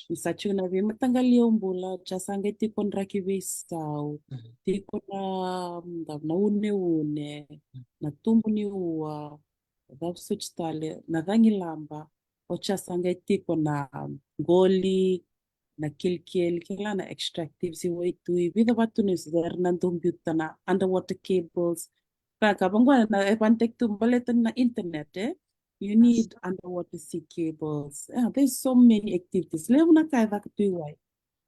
Ni sa tiko na veimataqali yaubula, oti ya sa qai tiko na draki veisau, tiko na, na uneune, na tubu ni ua, cava soti tale, na cagilaba, oti ya sa qai tiko na qoli, na kilikili, kila na extractives i waitui, vica vata tu na uses era na dau biuta, na underwater cables. Ka, ka vaqo na e vakayagataki tu baleta na internet, e. You need underwater sea cables. Yeah, there's so many activities. Levu na ka e caka tu i wai.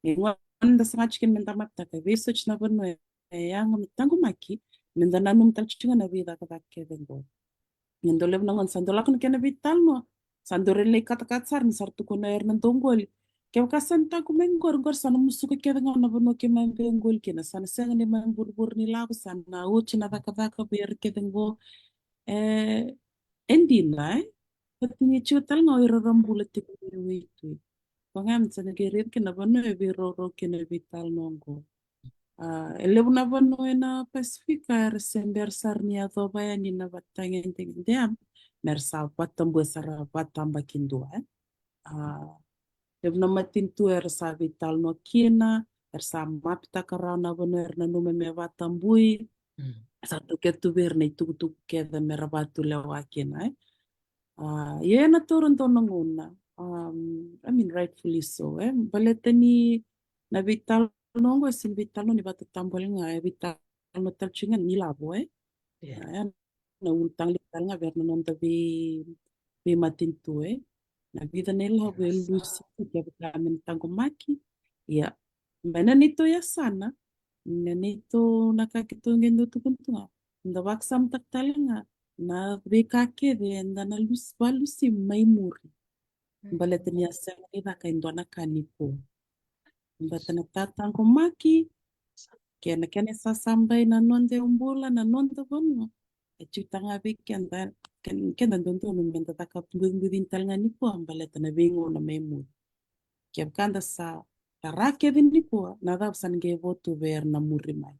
E gauna da saga tiko kina me da mapitaka, e veisau tiko na vanua e yaga me taqomaki, me da nanuma tale tiko ga na veicakacaka kece qo. Ia dau levu na gauna sa dau lako na kena veitalanoa, sa dau rairai katakata sara ni sa ra tukuna o ira na dau qoli. Kevaka sa na taqomaki qori, qori sa na musuka kece ga na vanua keimami via qoli kina, sa na sega ni mai buriburi ni lavo, sa na oti na cakacaka vei ira kece qo. E, e dina, e? Baleta ni tiko tale ga o ira ra bula tiko mai waitui. Koya ga me sa na qai raica kina na vanua e veiraurau kina na veitalanoa qo. A, e levu na vanua ena Pasifika era se bera sara ni yacova yani na vatagedegede ya, me ra sa vatabua sara vatabakidua, e. A, levu na matanitu era sa veitalanoa kina, era sa mapitaka rawa na vanua era nanuma me vatabui. Sa tu kece tu vei ira na itukutuku kece me ra vatulewa kina, e. A, ia ena taura dua na gauna, um, I mean, rightfully so, e. Baleta ni na veitalanoa oqo e sega ni veitalanoa ni vakatabua ga, e veitalanoa tale tu ga ni lavo, e. Ia, na ulutaga levu tale ga vei ira na noda vei, veimatanitu, e. Na vica na ilavo e lusi tu kevaka me na taqomaki. Ia, mai na neitou yasana, na neitou, na ka keitou qai dau tukuna tu ga, da vakasamataka tale ga na veika kece eda na lusi, valusi mai muri. Baleta ni a sega ni caka e dua na ka nikua. Baleta na tataqomaki kei na kena isasabai na noda bula, na noda vanua, e tiko talega vei keda, keda dodonu meda caka bucibuci tale ga nikua baleta na veigauna mai muri. Kevaka da sa tara kece nikua, na cava sa na qai vo tu vei ira na muri mai?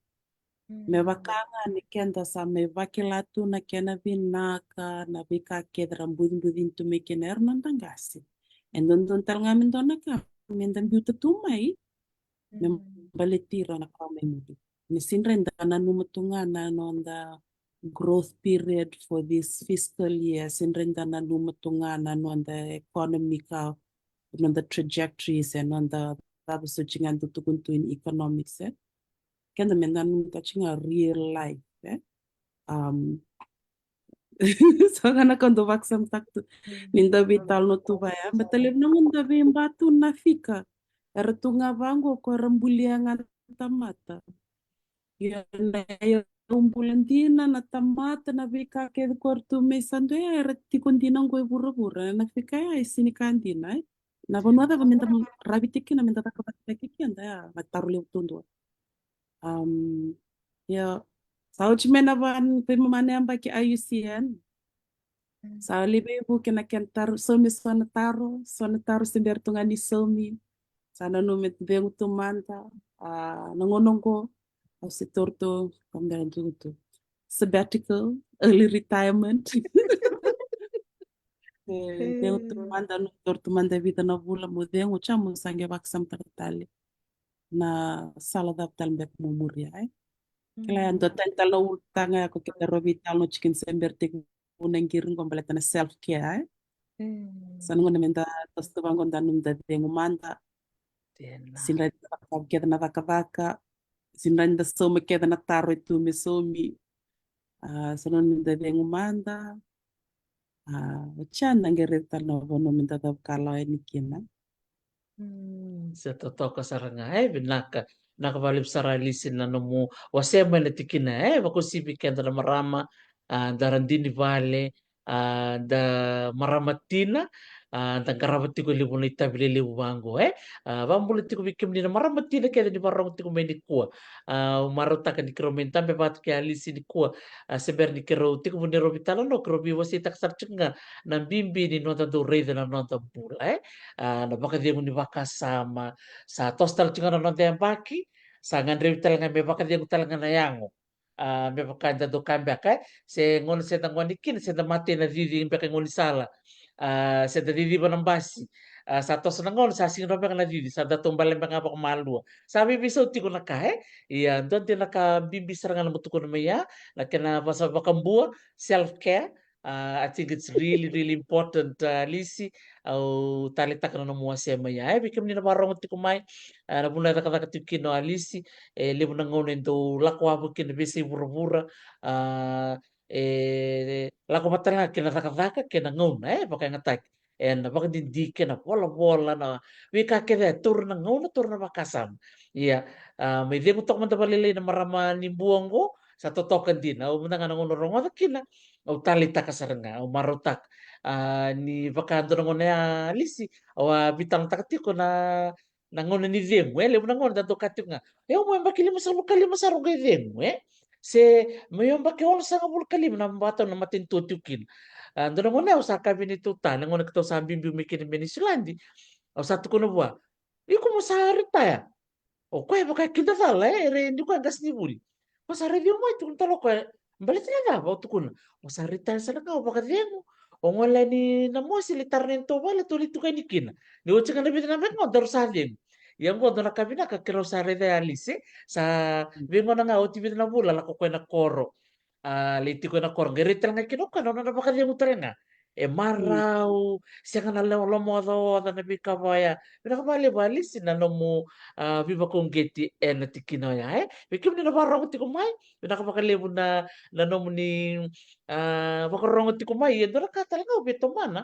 Me vaka ga ni keda sa mai vakila tu na kena vinaka na veika kece ra bucibuci tu mai kina era noda qase. E dodonu tale ga me dua na ka meda biuta tu mai me baleti ira na ka mai muri. Ni sega ni da nanuma tu ga na noda growth period for this fiscal year, sega ni da nanuma tu ga na noda economy ka, noda trajectories, e noda cava soti ga da tukuna tu in economics, e. Keda me nanuma tu ga real life, e. Um, so ga na ka dau vakasamataka tu ni da veitalanoa tu vaya, baleta levu na gauna da veiba tu na fika era tu ga vaqo ko era bulia ga na tamata. Ia na iyau bula dina, na tamata, na veika kece ko era tu mai sa dua, ia era tiko dina qo e vuravura. Na fika ya e sega ni ka dina, e. Na vanua cava meda ravi tiko kina meda cakacakataki keda, ya na taro levu duadua. Um, ia, sa oti mai na va, veimama na yabaki I U C N. Sa lai veivuke na kena taro, saumi so na taro, so na taro se bera tu ga ni saumi. Sa nanuma me cegu tu mada, a, na gauna oqo, au se taura tu, ka bera tu tu sabbatical, early retirement. E, cegu tu mada, nanuma taura tu mada e vica na vula, mo cegu, oti ya mo sa qai vakasamataka tale na sala cava tale beka mo muria, e. Kila, e dua tani tale na ulutaga ya ko keda rau veitalanoa tiko kina se bera tekivu na qiri qo baleta na self care, e. Sa na gauna meda toso tu vaqo, da nanuma da cegu mada. Sega ni da cakava kece na cakacaka, sega ni da sauma kece na taro e tu me saumi. A, sa na gauna meda cegu mada. A, oti ya da qai raica tale na vanua meda cakava ka lawa yani kina. Mm, sa totoka sara ga, e, vinaka. Vinaka vakalevu sara Alisi na nomu wasea mai na tikina, e, vakauasivi keda na marama, a, da radini vale, a, da marama tina, a, da qarava tiko e levu na itavi lelevu vaqo, e. A, vakabula tiko vei kemuni na marama tina kece ni vakarorogo tiko mai nikua. A, au marautaka ni keirau mai dabe vata kei Alisi nikua, a, se bera ni keirau tekivu neirau veitalanoa, keirau veiwaseitaka sara tiko ga na bibi ni noda dau raica na noda bula, e. A, na vakacegu ni vakasama, sa toso tale tiko ga na noda yabaki, sa gadrevi tale ga me vakacegu tale ga na yago. A, me vaka eda dau kaya beka, e, se gauna se da gone kina, se da mate ena cici beka e gaunisala. A, se da ciciva na basi. A, sa toso na gauna, sa sega ni rawa beka na cici, sa da taubale beka ga vakamalua. Sa veiveisau tiko na ka, e. Ia, dua dina na ka bibi sara ga na mo tukuna mai ya, na kena vasa vakabua, self care. A, I think it's really, really important, a, Alisi. Au taleitaka na nomu wasea mai ya, e, vei kemuni na vakarorogo tiko mai, a, na vanua e cakacaka tiko kina o Alisi, e levu na gauna e dau lako wavoki ena veiyasai vuravura, a, e lako vata tale ga kei na cakacaka kei na gauna, e, vakayagataki ena vakadidike, na volavola, na veika kece e taura na gauna, taura na vakasama. Ia, a, mai cegu toka mada vakalailai na marama ni Bua oqo, sa totoka dina. Au mada ga na gauna rogoca kina, au taleitaka sara ga, au marautaka. A, ni vaka dua na gauna ya Alisi, au a veitalanoataka tiko na, na gauna ni cegu, e, levu na gauna da dau kaya tiko ga, e, au mai yabaki limasagavulu ka lima sara au qai cegu, e. Se mai yabaki onosagavulu ka lima na vata na matanitu tiko kina. A, dua na gauna au sa kaya vei neitou ta, na gauna keitou sa biubiu mai kina mai Niusiladi, au sa tukuna vua, iko mo sa retire? O koya vaka e kidacala, e, era ni koya qasenivuli. Ko sa raici au mai, tukuna tale o koya, baleta na cava? Au tukuna, o sa raica tale sara ga o vakacegu, o gole yani na mosi, lai tara na neitou vale, tou lai tukuni kina. Ni oti ga na vica na veigauna daru sa cegu. Ia qo dua na ka vinaka keirau sa raica ya, Alisi, sa veigauna ga oti vica na vula lako koya na koro. A, lai tiko ena koro, qai rai tale ga kina o koya na nona vakacegu tale ga. E marau, sega na lo-, lomaocaoca na veika vaya. Vinaka vakalevu, Alisi, na nomu, a, veivakauqeti ena tikina oya, e. Vei kemuni na vakarorogo tiko mai, vinaka vakalevu na, na nomuni, a, vakarorogo tiko mai. E dua na ka tale ga au via tomana.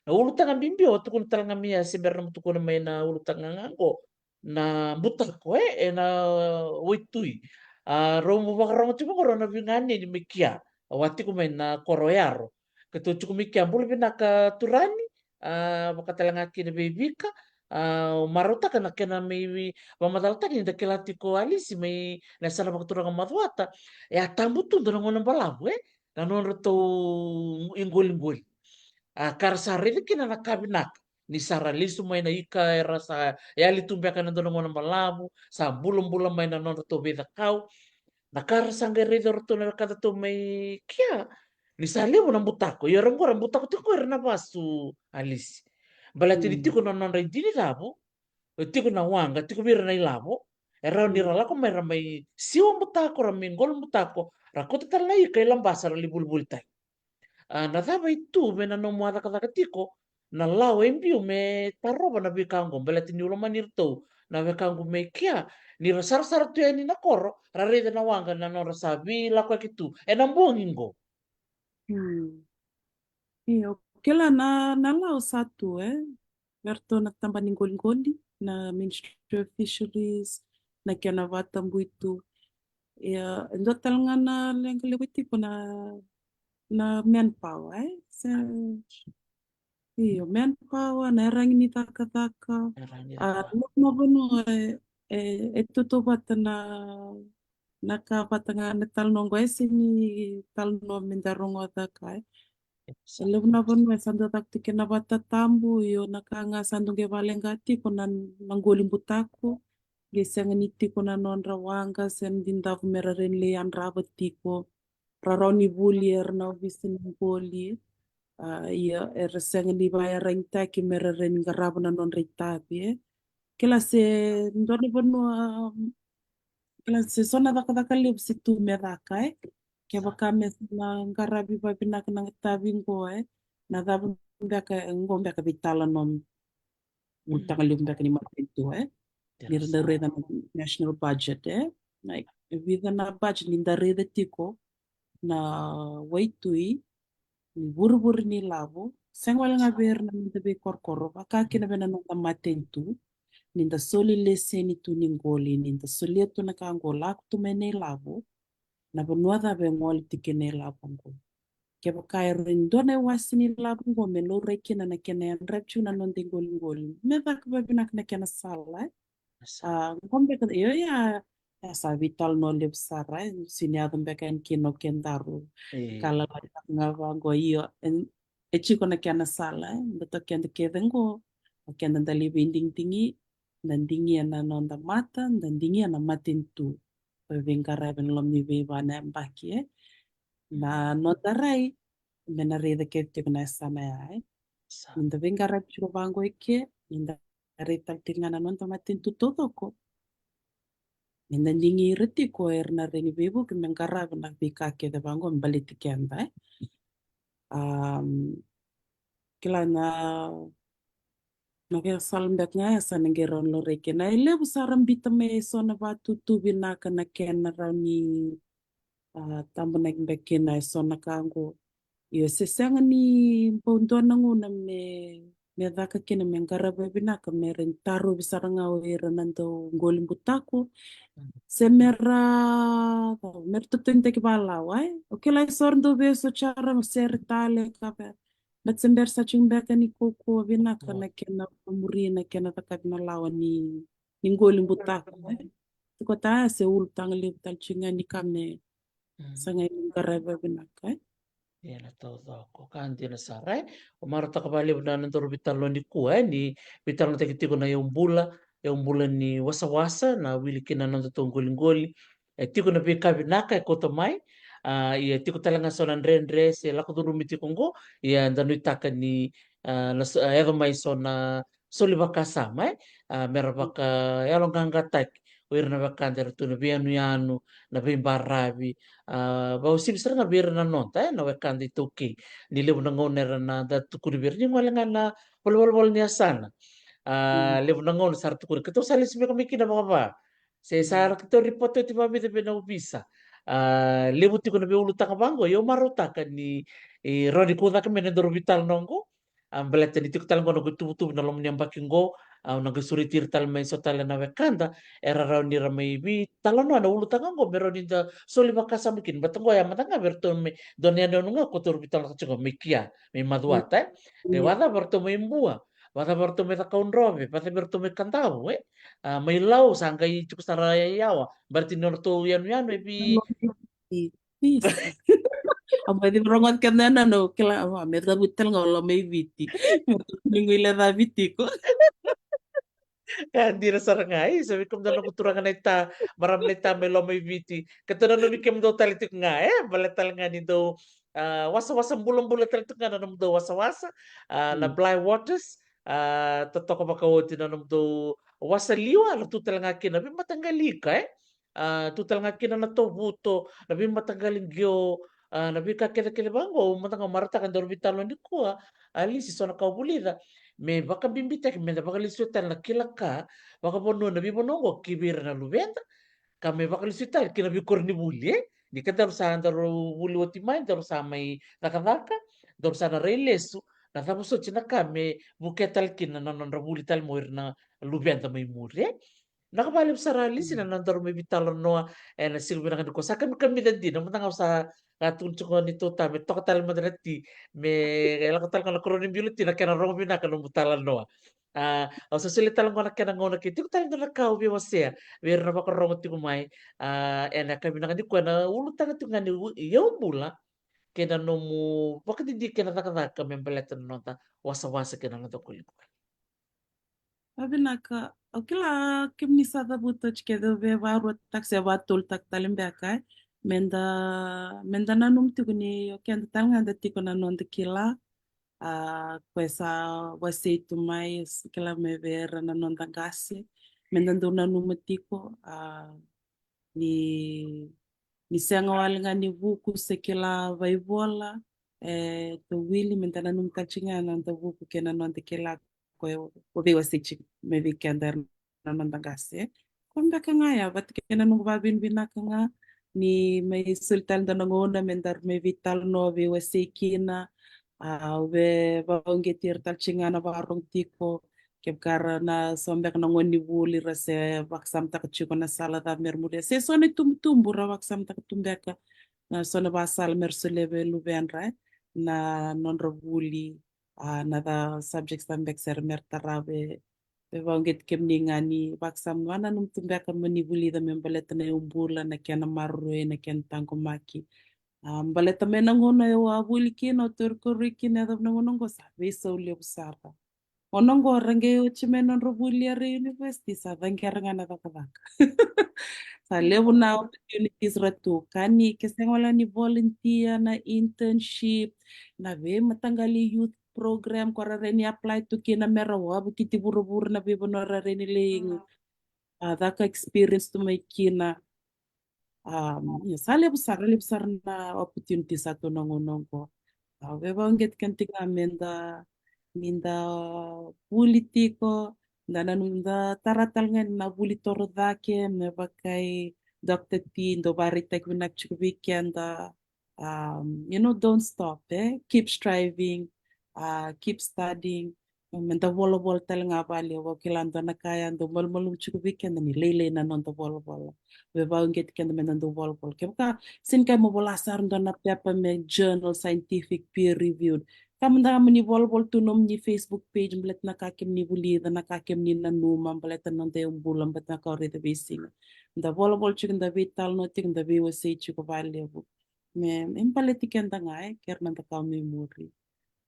Na ulutaga bibi o tukuna tale ga mai, a, se bera na mu tukuna mai na ulutaga ga qo, na butako, e, ena waitui. A, rau mu vakarorogo tiko qo, rau na veiganeni mai kea. Au a tiko mai na koro o Yaro. Keitou tiko mai kea, bula vinaka Turani, a, vaka tale ga kina vei Vika, a, au marautaka na kena mai vi-, vakamacalataki ni da kila tiko, Alisi, mai na yasana vakaturaga o Macuata. E a tabu tu dua na gauna balavu, e, na nodratou iqoliqoli. A, ka ra sa raica kina na ka vinaka. Ni sa ra lesu mai na ika, era sa yali tu beka ena dua na gauna balavu, sa bulabula mai na nodratou veicakau. Na ka ra sa qai raica o ratou na wekacatou mai kea, ni sa levu na butako. Io, era qo ra butako tiko era na vasu, Alisi. Baleta ni tiko na nodra idini cavu, e tiko na waqa, tiko vei ira na ilavo, e rawa ni ra lako mai, ra mai siwa butako, ra mai qolo butako, ra kauta tale na ika i Labasa, ra lai volivoli tale. A, na cava e tu me na nomu a cakacaka tiko, na lawa e biu me tarova na veika qo, baleta niu lomani iratou na wekaqu mai kea, ni ra sarasara tu yani na koro, ra raica na waqa na nodra sa veilakoyaki tu ena bogi qo. Hmm. Io, kila na, na lawa sa tu, e. Vei iratou na tabana ni qoliqoli, na Ministry of Fisheries, na kena vakatabui tu. Ia, e dua tale ga na leqa levu e tiko na, na manpower, e? Se, io, manpower, na iyaragi ni cakacaka. Iyaragi ni cakacaka. A, na, na vanua e, e, e tautauvata na, na ka vata ga na talanoa qo, e sega ni talanoa me da rogoca ka, e. E levu na vanua e sa dau caka tiko na vatatabu, io na ka ga sa dau qai vakaleqa tiko na, na qoli butako, qai sega ni tiko na nodra waqa, sega ni dau me ra rawa ni lai yadrava tiko, ra rawa ni vuli era na ovisa ni qoli, a, ia era sega ni vakaiyaragitaki me ra rawa ni qarava na nodra itavi, e. Kila se dua na vanua, kila se so na cakacaka levu se tu me caka, e. Kevaka me sa na qaravi vakavinaka na itavi qo, e. Na cava beka, e, qo beka veitalanoa, ulutaga levu beka ni matanitu, e. Ni ra dau raica na national budget, e. Na, e vica na budget ni da raica tiko na waitui, ni vurevure ni lavo, sega wale ga vei ira na noda veikorokoro, vaka kina vei na noda matanitu, ni da soli leseni tu ni qoli, ni da solia tu na ka qo lako tu mai na ilavo, na vanua cava e gole tiko kina na ilavo qo. Kevaka e rawa ni dua na iwase ni lavo qo me laurai kina na kena yadravi tiko na noda iqoliqoli, me caka vakavinaka na kena sala, e. A, qo beka, io, ia, ia sa veitalanoa levu sara, e, sega ni yaco beka yani kina o kedaru. E. Ka lalai ga vaqo, io, e, e tiko na kena sala, e, da toka keda kece qo, o keda da lai veidigidigi, da digia na noda mata, da digia na matanitu. Veiqaravi ena loma ni veiva na yabaki, e. Na noda rai, me na raica kece tiko na yasana ya, e. Ni da veiqaravi tiko vaqo eke, ni da rai tale tiko ga na noda matanitu taucoko. Ni da digi ira tiko era na rawa ni veivuke me qarava na veika kece vaqo me baleti keda, e. Am, kila na, na veisala beka ga ya sa na qai rawa ni laurai kina. E levu sara biuta mai eso na vatutu vinaka na kena rawa ni, a, tabonaki beka kina eso na ka qo. Io, se sega ni bau dua na gauna me, me caka kina me qaravi vinaka, me rawa ni tarovi sara ga o ira na dau qoli butako. Se me ra, me ra totogi taki vakalawa, e. O kila eso era dau veiso sara, sere tale ka vei. But se bera sa tiko beka ni kaukaua vinaka na kena muri, na kena cakavi na lawa ni, ni qoli butako, e. Tiko ta se ulutaga levu tale tiko ga ni ka me sa qai qaravi vinaka, e. Ia na taucoko, ka dina sara, e. Au marautaka vakalevu na, na nodaru veitalanoa nikua, e, ni veitalanoataki tiko na iyaubula, e bula ni wasawasa, na wili kina na noda tou qoliqoli. E tiko na veika vinaka e kauta mai, a, ia tiko tale ga so na dredre se lako curumi tiko qo, ia da nuitaka ni, a, na so, a, yaco mai so na soli vakasama, e, a, mera vakayaloqaqataki o ira na wekada eratou na veiyanuyanu, na veibaravi, a, vakauasivi sara ga vei ira na noda, e, na wekada iTaukei. Ni levu na gauna era na da tukuni vei ira ni gole ga na valenivolavola ni yasana. A, levu na gauna sa ra tukuni, keitou sa lesu beka mai kina vakava. Se sa ra keitou ripota oti vakavica vei na ovisa. A, levu tiko na veiulutaga vaqo, ia au marautaka ni, e, rawa ni kau cake mai na daru veitalanoa qo. A, baleta ni tiko tale qo na noqu ituvatuva na loma ni yabaki qo, a, au na qai sureti ira tale mai so tale na wekada era rawa ni ra mai veitalanoa na ulutaga qo, me rawa ni da soli vakasama kina. Baleta qo ya mada ga vei ratou mai, dua na yanuyanu ga ko taru veitalanoa tiko mai Kia, mai Macuata, e. Qai vakacava ratou mai Bua, vakacava ratou mai Cakaudrove, vakacava ratou mai Kadavu, e. A, mai Lau, sa qai tiko sara i Yawa, baleta ni nodratou yanuyanu e vei Isi. A, mai cei rogoca keda na, na, kila, a, me cavuta tale ga o Lomaiviti. Me cavuta ni guilecavi tiko. E, dina sara ga, e, sa vei kemudou na noqu turaga na ita, marama na ita mai Lomaiviti. Keitou nanumi kemudou tale tiko ga, e, baleta tale ga ni dou, a, wasawasa bulabula tale tiko ga na nomudou wasawasa, a, na Bligh Waters, a, totoka vakaoti na nomudou wasaliwa, na tu tale ga kina veimataqali ika, e. A, tu tale ga kina na tovuto, na veimataqali qio, a, na veika kecekece vaqo, au mada ga marautaka daru veitalanoa nikua, a, Lisi, so na ka au vulica, me vakabibitaki, me da vakalesuya tale na kila ka vakavanua na veivanua oqo ki vei ira na luveda, ka me vakalesuya tale ki na veikoronivuli, e. Ni keda daru sa daru vuli oti mai, daru sa mai cakacaka, daru sa na rai lesu, na cava soti na ka me vukea tale kina na nodra vuli tale mai o ira na luveda mai muri, e. Vinaka vakalevu sara Lisi na nodaru mai veitalanoa ena siga vinaka nikua. Sa kamikamica dina, mada ga au sa ka tukuna tiko ni tou ta me toka tale mada na ti, me lako tale ga na koroni bilo ti na kena rogo vinaka nomu talanoa. A, au sa solia tale ga na kena gauna ke tiko tale dua na ka au veiwasea vei ira na vakarogo tiko mai. A, ena ka vinaka nikua na ulutaga tiko ga ni u-, iyau bula kei na nomu vakadidi kei na cakacaka me baleta na noda wasawasa kei na noda qoliqoli. A, vinaka. Au kila kemuni sa cavuta oti kece, au via vakaruataka se vakatolutaka tale beka, e. Meda, meda nanuma tiko ni o keda tale ga da tiko na noda kila. A, koya sa wasei tu mai, sa kila mai vei ira na noda qase. Meda dau nanuma tiko, a, ni, ni sega wale ga ni vuku se kila vaivola, e, tou wili, meda nanuma tale tiko ga na noda vuku kei na noda kila, koya au veiwasei tiko mai vei keda na noda qase. Koya beka ga ya, vata kei na noqu vakavinavinaka ga ni mai soli tale dua na gauna me daru mai veitalanoa, veiwasei kina. A, au via vakauqeti ira tale tiko ga na vakarogo tiko, kevaka ra na so beka na gonevuli, ra se vakasamataka tiko na sala cava mera muria, se so na itubutubu ra vakasamataka tu beka na so na vakasala mera solia vei luvedra, e, na nodra vuli, a, na ca subjects cava beka se ra mera tarava, e. Via vakauqeti kemuni ga ni vakasama, vakananuma tu beka mo ni vulica me baleta na iyau bula, na kena maroroi, na kena taqomaki. A, baleta mai na gauna au a vuli kina, au taucourage kina, yacova na gauna oqo sa veisau levu sara. Gauna oqo ra qai oti mai nodra vuli era university, sa caqera ga na cakacaka. Sa levu na opportunities ra tu, ka ni ke sega wale ni volunteer, na internship, na veimataqali youth program ko ra rawa ni apply tu kina mera wavokiti vuravura na veivanua ra rawa ni lai, a, caka experience tu mai kina. A, ia, sa levu sara, levu sara na opportunity sa tu na gauna oqo. A, au via vakauqeti keda tiko ga meda, ni da vuli tiko, da nanuma, da tara tale ga na vuli torocake, me vaka i Doctor T dau vakaraitaka vinaka tiko vei keda. Um, you know, don't stop, e? Keep striving, uh, keep studying. Meda volavola tale ga vakalevu, au kila dua na ka ya dau malumalumu tiko vei keda ni lailai na noda volavola. Au via vakauqeti keda meda dau volavola. Kevaka sega ni kaya mo vola sara dua na pepa me journal, scientific, peer reviewed, ka mada ga mo ni volavola tu nomuni Facebook page, baleta na ka kemuni vulica, na ka kemuni nanuma, baleta na noda iyau bula, baleta na ka o raica veisiga. Da volavola tiko, da veitalanoa tiko, da veiwasei tiko vakalevu. Me, me baleti keda ga, e, kei ira na noda kawa mai muri.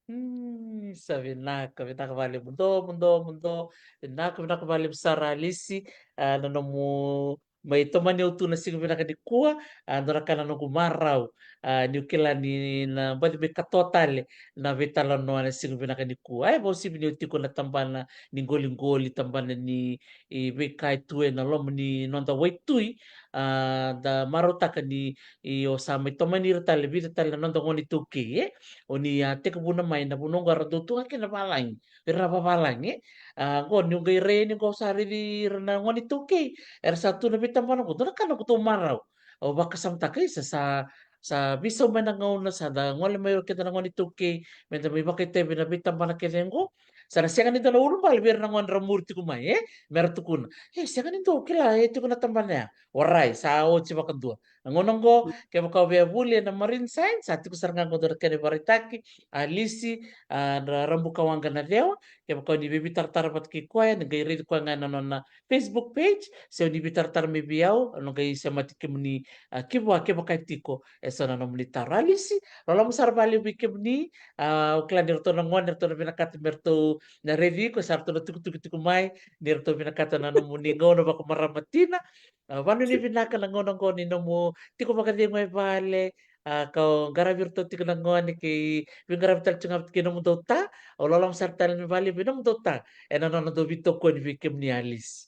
Mm, sa vinaka, vinaka vakalevu, muduo, muduo, muduo. Vinaka, vinaka vakalevu sara Alisi. A, na nomu mai tomani au tu na siga vinaka nikua, a, dua na ka na noqu marau. A, niu kila ni na baci mai katoa tale na veitalanoa na siga vinaka nikua. A, e vausivi niu tiko na tabana ni qoliqoli, tabana ni, i, veika e tu ena loma ni noda waitui. A, da marautaka ni, i, o sa mai tomani ira tale, vica tale na noda gone iTaukei, e? O ni a tekivuna mai na vanua oqo era dau tu ga kina na valagi, ira na vavalagi, e? A, oqo niu qai rai yani oqo sa raici ira na gone iTaukei era sa tu na veitabana oqo, dua na ka noqu dau marau. Au vakasamataka, isa, sa, sa veisau mai na gauna, sa da gole mai o keda na gone iTaukei, me da mai vakaitavi na veitabana kece oqo. Sa na sega ni dua na ulubale vei ira na gone ra muri tiko mai, e? Me ra tukuna, e, sega ni dua au kila e tiko na tabana ya. Orait, sa oti vakadua. Na gauna oqo, kevaka o via vuli ena Marine Science, sa tiko sara ga oqo dua na kena ivakaraitaki, Alisi, a, na Rabuka Waqa Nacewa, kevaka o ni veitaratara vata kei koya, ni qai raici koya ga ena nona Facebook page, se o ni veitaratara mai vei au, au na qai semati kemuni, a, ki vua kevaka e tiko eso na nomuni taro. Alisi, loloma sara vakalevu vei kemuni, a, au kila ni ratou na gone, ratou na vinakata me ratou na raici iko, sa ratou na tukituki tiko mai, ni ratou vinakata na nomuni gauna vakamarama tina. A, vanuinui vinaka na gauna oqo ni nomu tiko vakacegu e vale, a, ka o qaravi iratou tiko na gone kei veiqaravi tale tiko ga vata kei nomudou ta. Au loloma sara tale ni vakalevu vei nomudou ta ena nona dau veitokoni vei kemuni Alisi.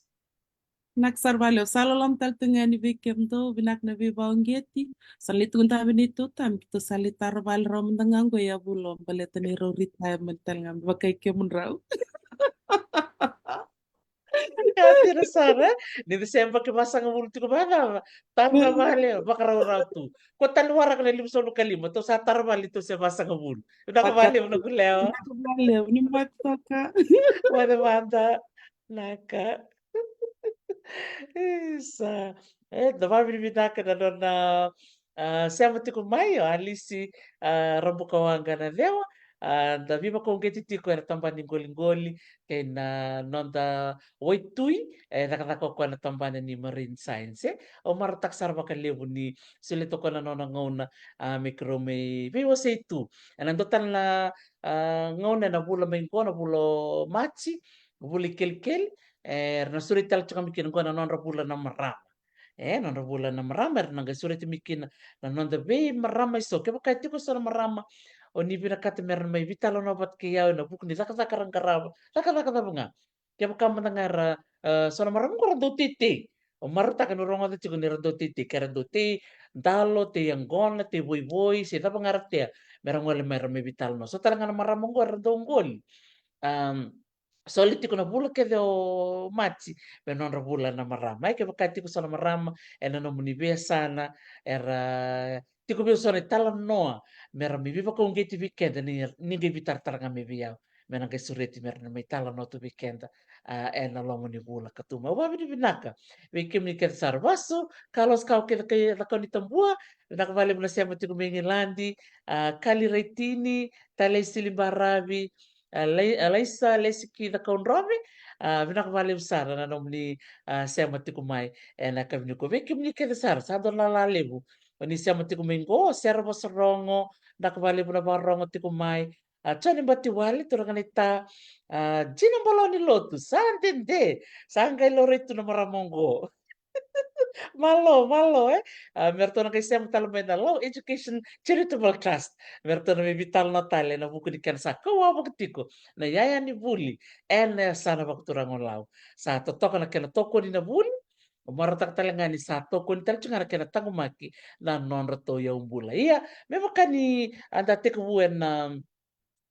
Vinaka sara vakalevu, sa loloma tale tu ga yani vei kemudou, vinaka na veivakauqeti. Sa lai tukuna vei neitou ta me keitou sa lai tara vale rawa mada ga oqo e Yavulo, baleta ni rau retirement tale ga me vaka i kemudrau. Ka tira sara, ni da se yabaki vasagavulu tiko vakacava, tara ga vale, vakaraurau tu. Ko tale waraka na limasagavulu ka lima, tou sa tara vale, tou se vasagavulu. Vinaka vakalevu na kulewa. Vinaka vakalevu, ni maki toka. Vale mada, naka. Isa. E, da vakavinavinaka na nona, a, sema tiko mai o Alisi, a, Rabuka Waqa Nacewa, a, da veivakauqeti tiko ena tabana ni qoliqoli kei na noda waitui, e cakacaka o koya na tabana ni Marine Science, e. Au marautaka sara vakalevu ni solia toka na nona gauna, a, me keirau mai veiwasei tu. Ena dua tale na, a, gauna ena vula mai qo, na vula o Maji, vula i kelikeli, e, era na sureti tale tiko mai kina qo na nodra vula na marama. E, nodra vula na marama, era na qai sureti mai kina na noda veimarama eso. Kevaka e tiko eso na marama o ni vinakata me ra na mai veitalanoa vata kei au ena vuku ni cakacaka ra qarava, cakacaka cava ga. Kevaka mada ga era, e, so na marama qo ra dau teitei. Au marautaka niu rogoca tiko ni ra dau teitei, ke ra dau tei dalo, tei yaqona, tei voivoi, se cava ga ra tea, me ra gole mai ra mai veitalanoa. So tale ga na marama qo era dau qoli. Am, soli tiko na vula kece o Maji me nodra vula na marama. E, kevaka e tiko so na marama ena nomuni veiyasana, era tiko vei au so na italanoa, me ra mai veivakauqeti vei keda, ni, ni qai veitaratara ga mai vei au, me na qai sureti me ra na mai talanoa tu vei keda, a, ena loma ni vula ka tu mai. Au vakavinavinaka vei kemuni kece sara. Vasu Carlos, ka o kece kai Cakaunitabua, vinaka vakalevu na sema tiko mai Igiladi, a, Kali Raitini, Talei Silibaravi, a, Lai-, a, Laisa Lesiki Cakaudrove, a, vinaka vakalevu sara na nomuni, a, sema tiko mai ena yakavi nikua. Vei kemuni kece sara, sa dua na lala levu o ni sema tiko mai qo, Sera Vosarogo, vinaka vakalevu na vakarogo tiko mai. A, Joni Batiwale, turaga na ita, a, Jina Balonilotu, sa dede, sa qai laurai tu na marama oqo. Malo, malo, e? A, me ratou na qai sema tale mai na Lau Education Charitable Trust. Me ratou na mai veitalanoa tale ena vuku ni kena sa kauwai vaka tiko na iyaya ni vuli ena yasana vakaturaga o Lau. Sa totoka na kena tokoni na vuli, au marautaka tale ga ni sa tokoni tale tiko ga na kena taqomaki na nodratou iyaubula. Ia, me vaka ni a da tekivu ena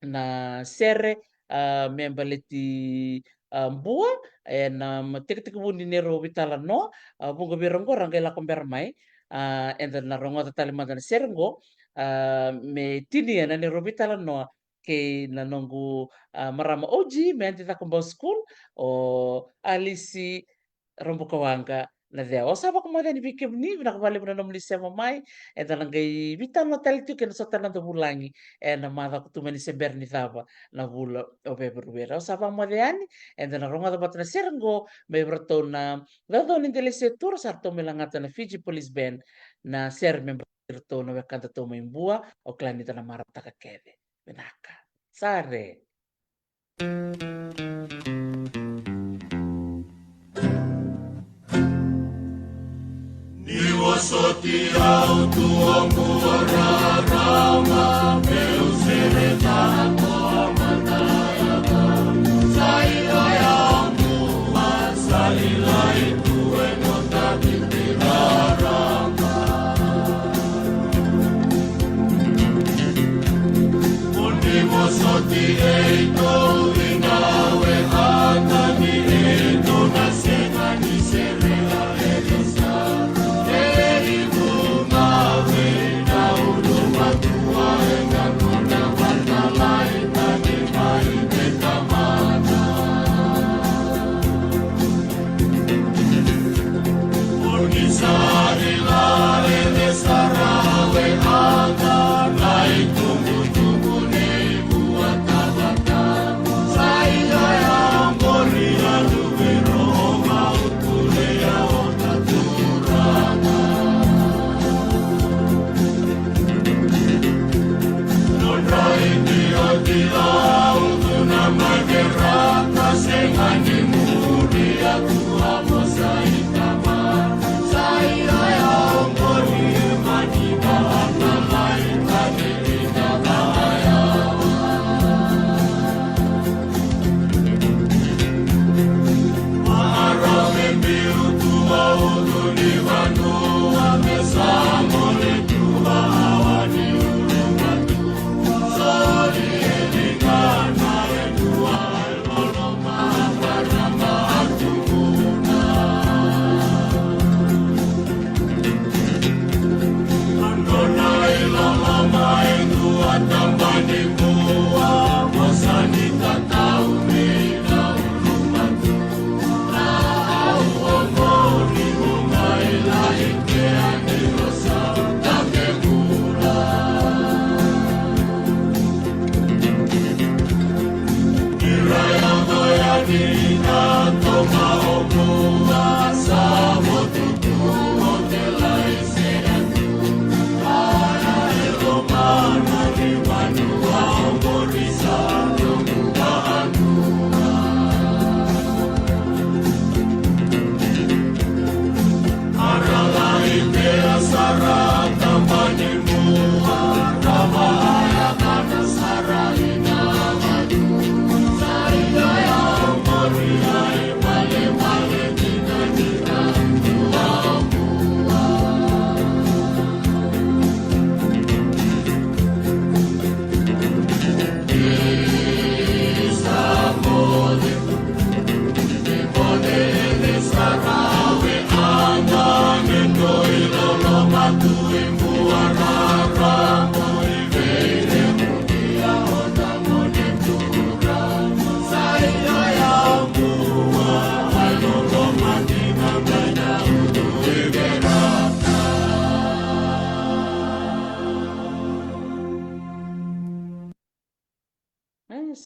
na sere, a, me baleti, a, Bua, ena, m, tekitekivu ni neirau veitalanoa, a, vuqa vei ira oqo ra qai lako bera mai, a, eda na rogoca tale mada na sere oqo, a, me tinia na neirau veitalanoa kei na noqu, a, marama O G mai Adi Cakobau School, o Alisi Rabuka Waqa Nacewa. Au sa vakamoce yani vei kemuni, vinaka vakalevu na nomuni sema mai, eda na qai veitalanoa tale tiko ena so tale na noda vulagi ena macawa ka tu mai ni se bera ni cava na vula o Feperueri. Au sa vakamoce yani, eda na rogoca vata na sere oqo mai vei iratou na Caucau ni Delaisea Tour, sa ratou mai lagata na Fiji Police Band, na sere me baleti iratou na wekadatou mai Bua, au kila ni da na marautaka kece. Vinaka. Sare. Ni vosoti au tu oqu rarama, meu sereka ko mataiaga. Sa i koya oqu a sa i lai tu e nota viti rarama. Mo ni vosoti e i tou i na we a ka ni e tou na sega ni serea e resa. E i vunga we na ulu matua e na kona vatalai na ni mai te tamana.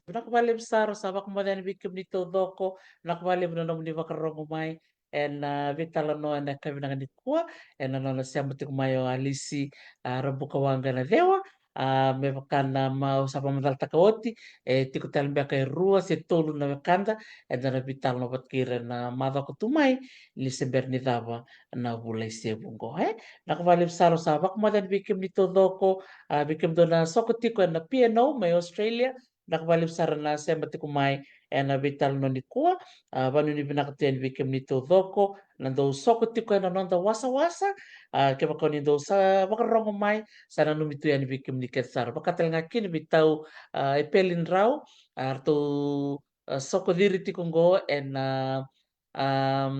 Vinaka vakalevu sara, sa vakamoce yani vei kemuni taucoko. Vinaka vakalevu na nomuni vakarorogo mai ena veitalanoa ena yakavi vinaka nikua, ena nona sema tiko mai o Alisi, a, Rabukawaqa Nacewa. A, me vaka na ma au sa vakamacalataka oti, e tiko tale beka e rua se tolu na wekada eda na veitalanoa vata kei ira ena macawa ka tu mai, ni se bera ni cava na vula i Sevu oqo, e? Vinaka vakalevu sara, sa vakamoce yani vei kemuni taucoko, a, vei kemudou na soko tiko ena P N O mai Australia. Vinaka vakalevu sara na sema tiko mai ena veitalanoa nikua. A, vanuinui vinaka tu yani vei kemuni taucoko na dou soko tiko ena noda wasawasa. A, kevaka o ni dou sa vakarorogo mai, sa nanumi tu yani vei kemuni kece sara. Vaka tale ga kina vei tau, a, Epeli Drau, a, ratou, a, soko ciri tiko oqo ena, a,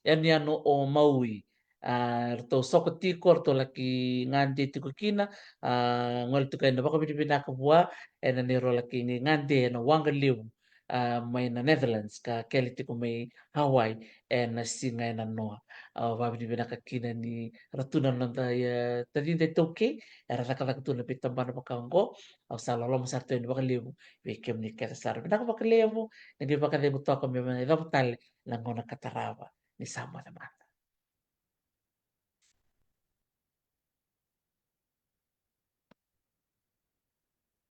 yanuyanu o Maui. A, ratou soko tiko, ratou laki gade tiko kina, a, gole tiko ena vakavinavinaka vua ena neirau laki gade ena waqa levu, a, mai na Netherlands ka kele tiko mai Hawaii ena siga ena noa. A, vakavinavinaka kina ni ratou na noda, ia, tacida iTaukei era cakacaka tu na veitabana vaka oqo. Au sa loloma sara tu yani vakalevu vei kemuni kece sara. Vinaka vakalevu, ni qai vakacegu toka me mai cava tale na gauna ka tarava. Ni sa moce mada.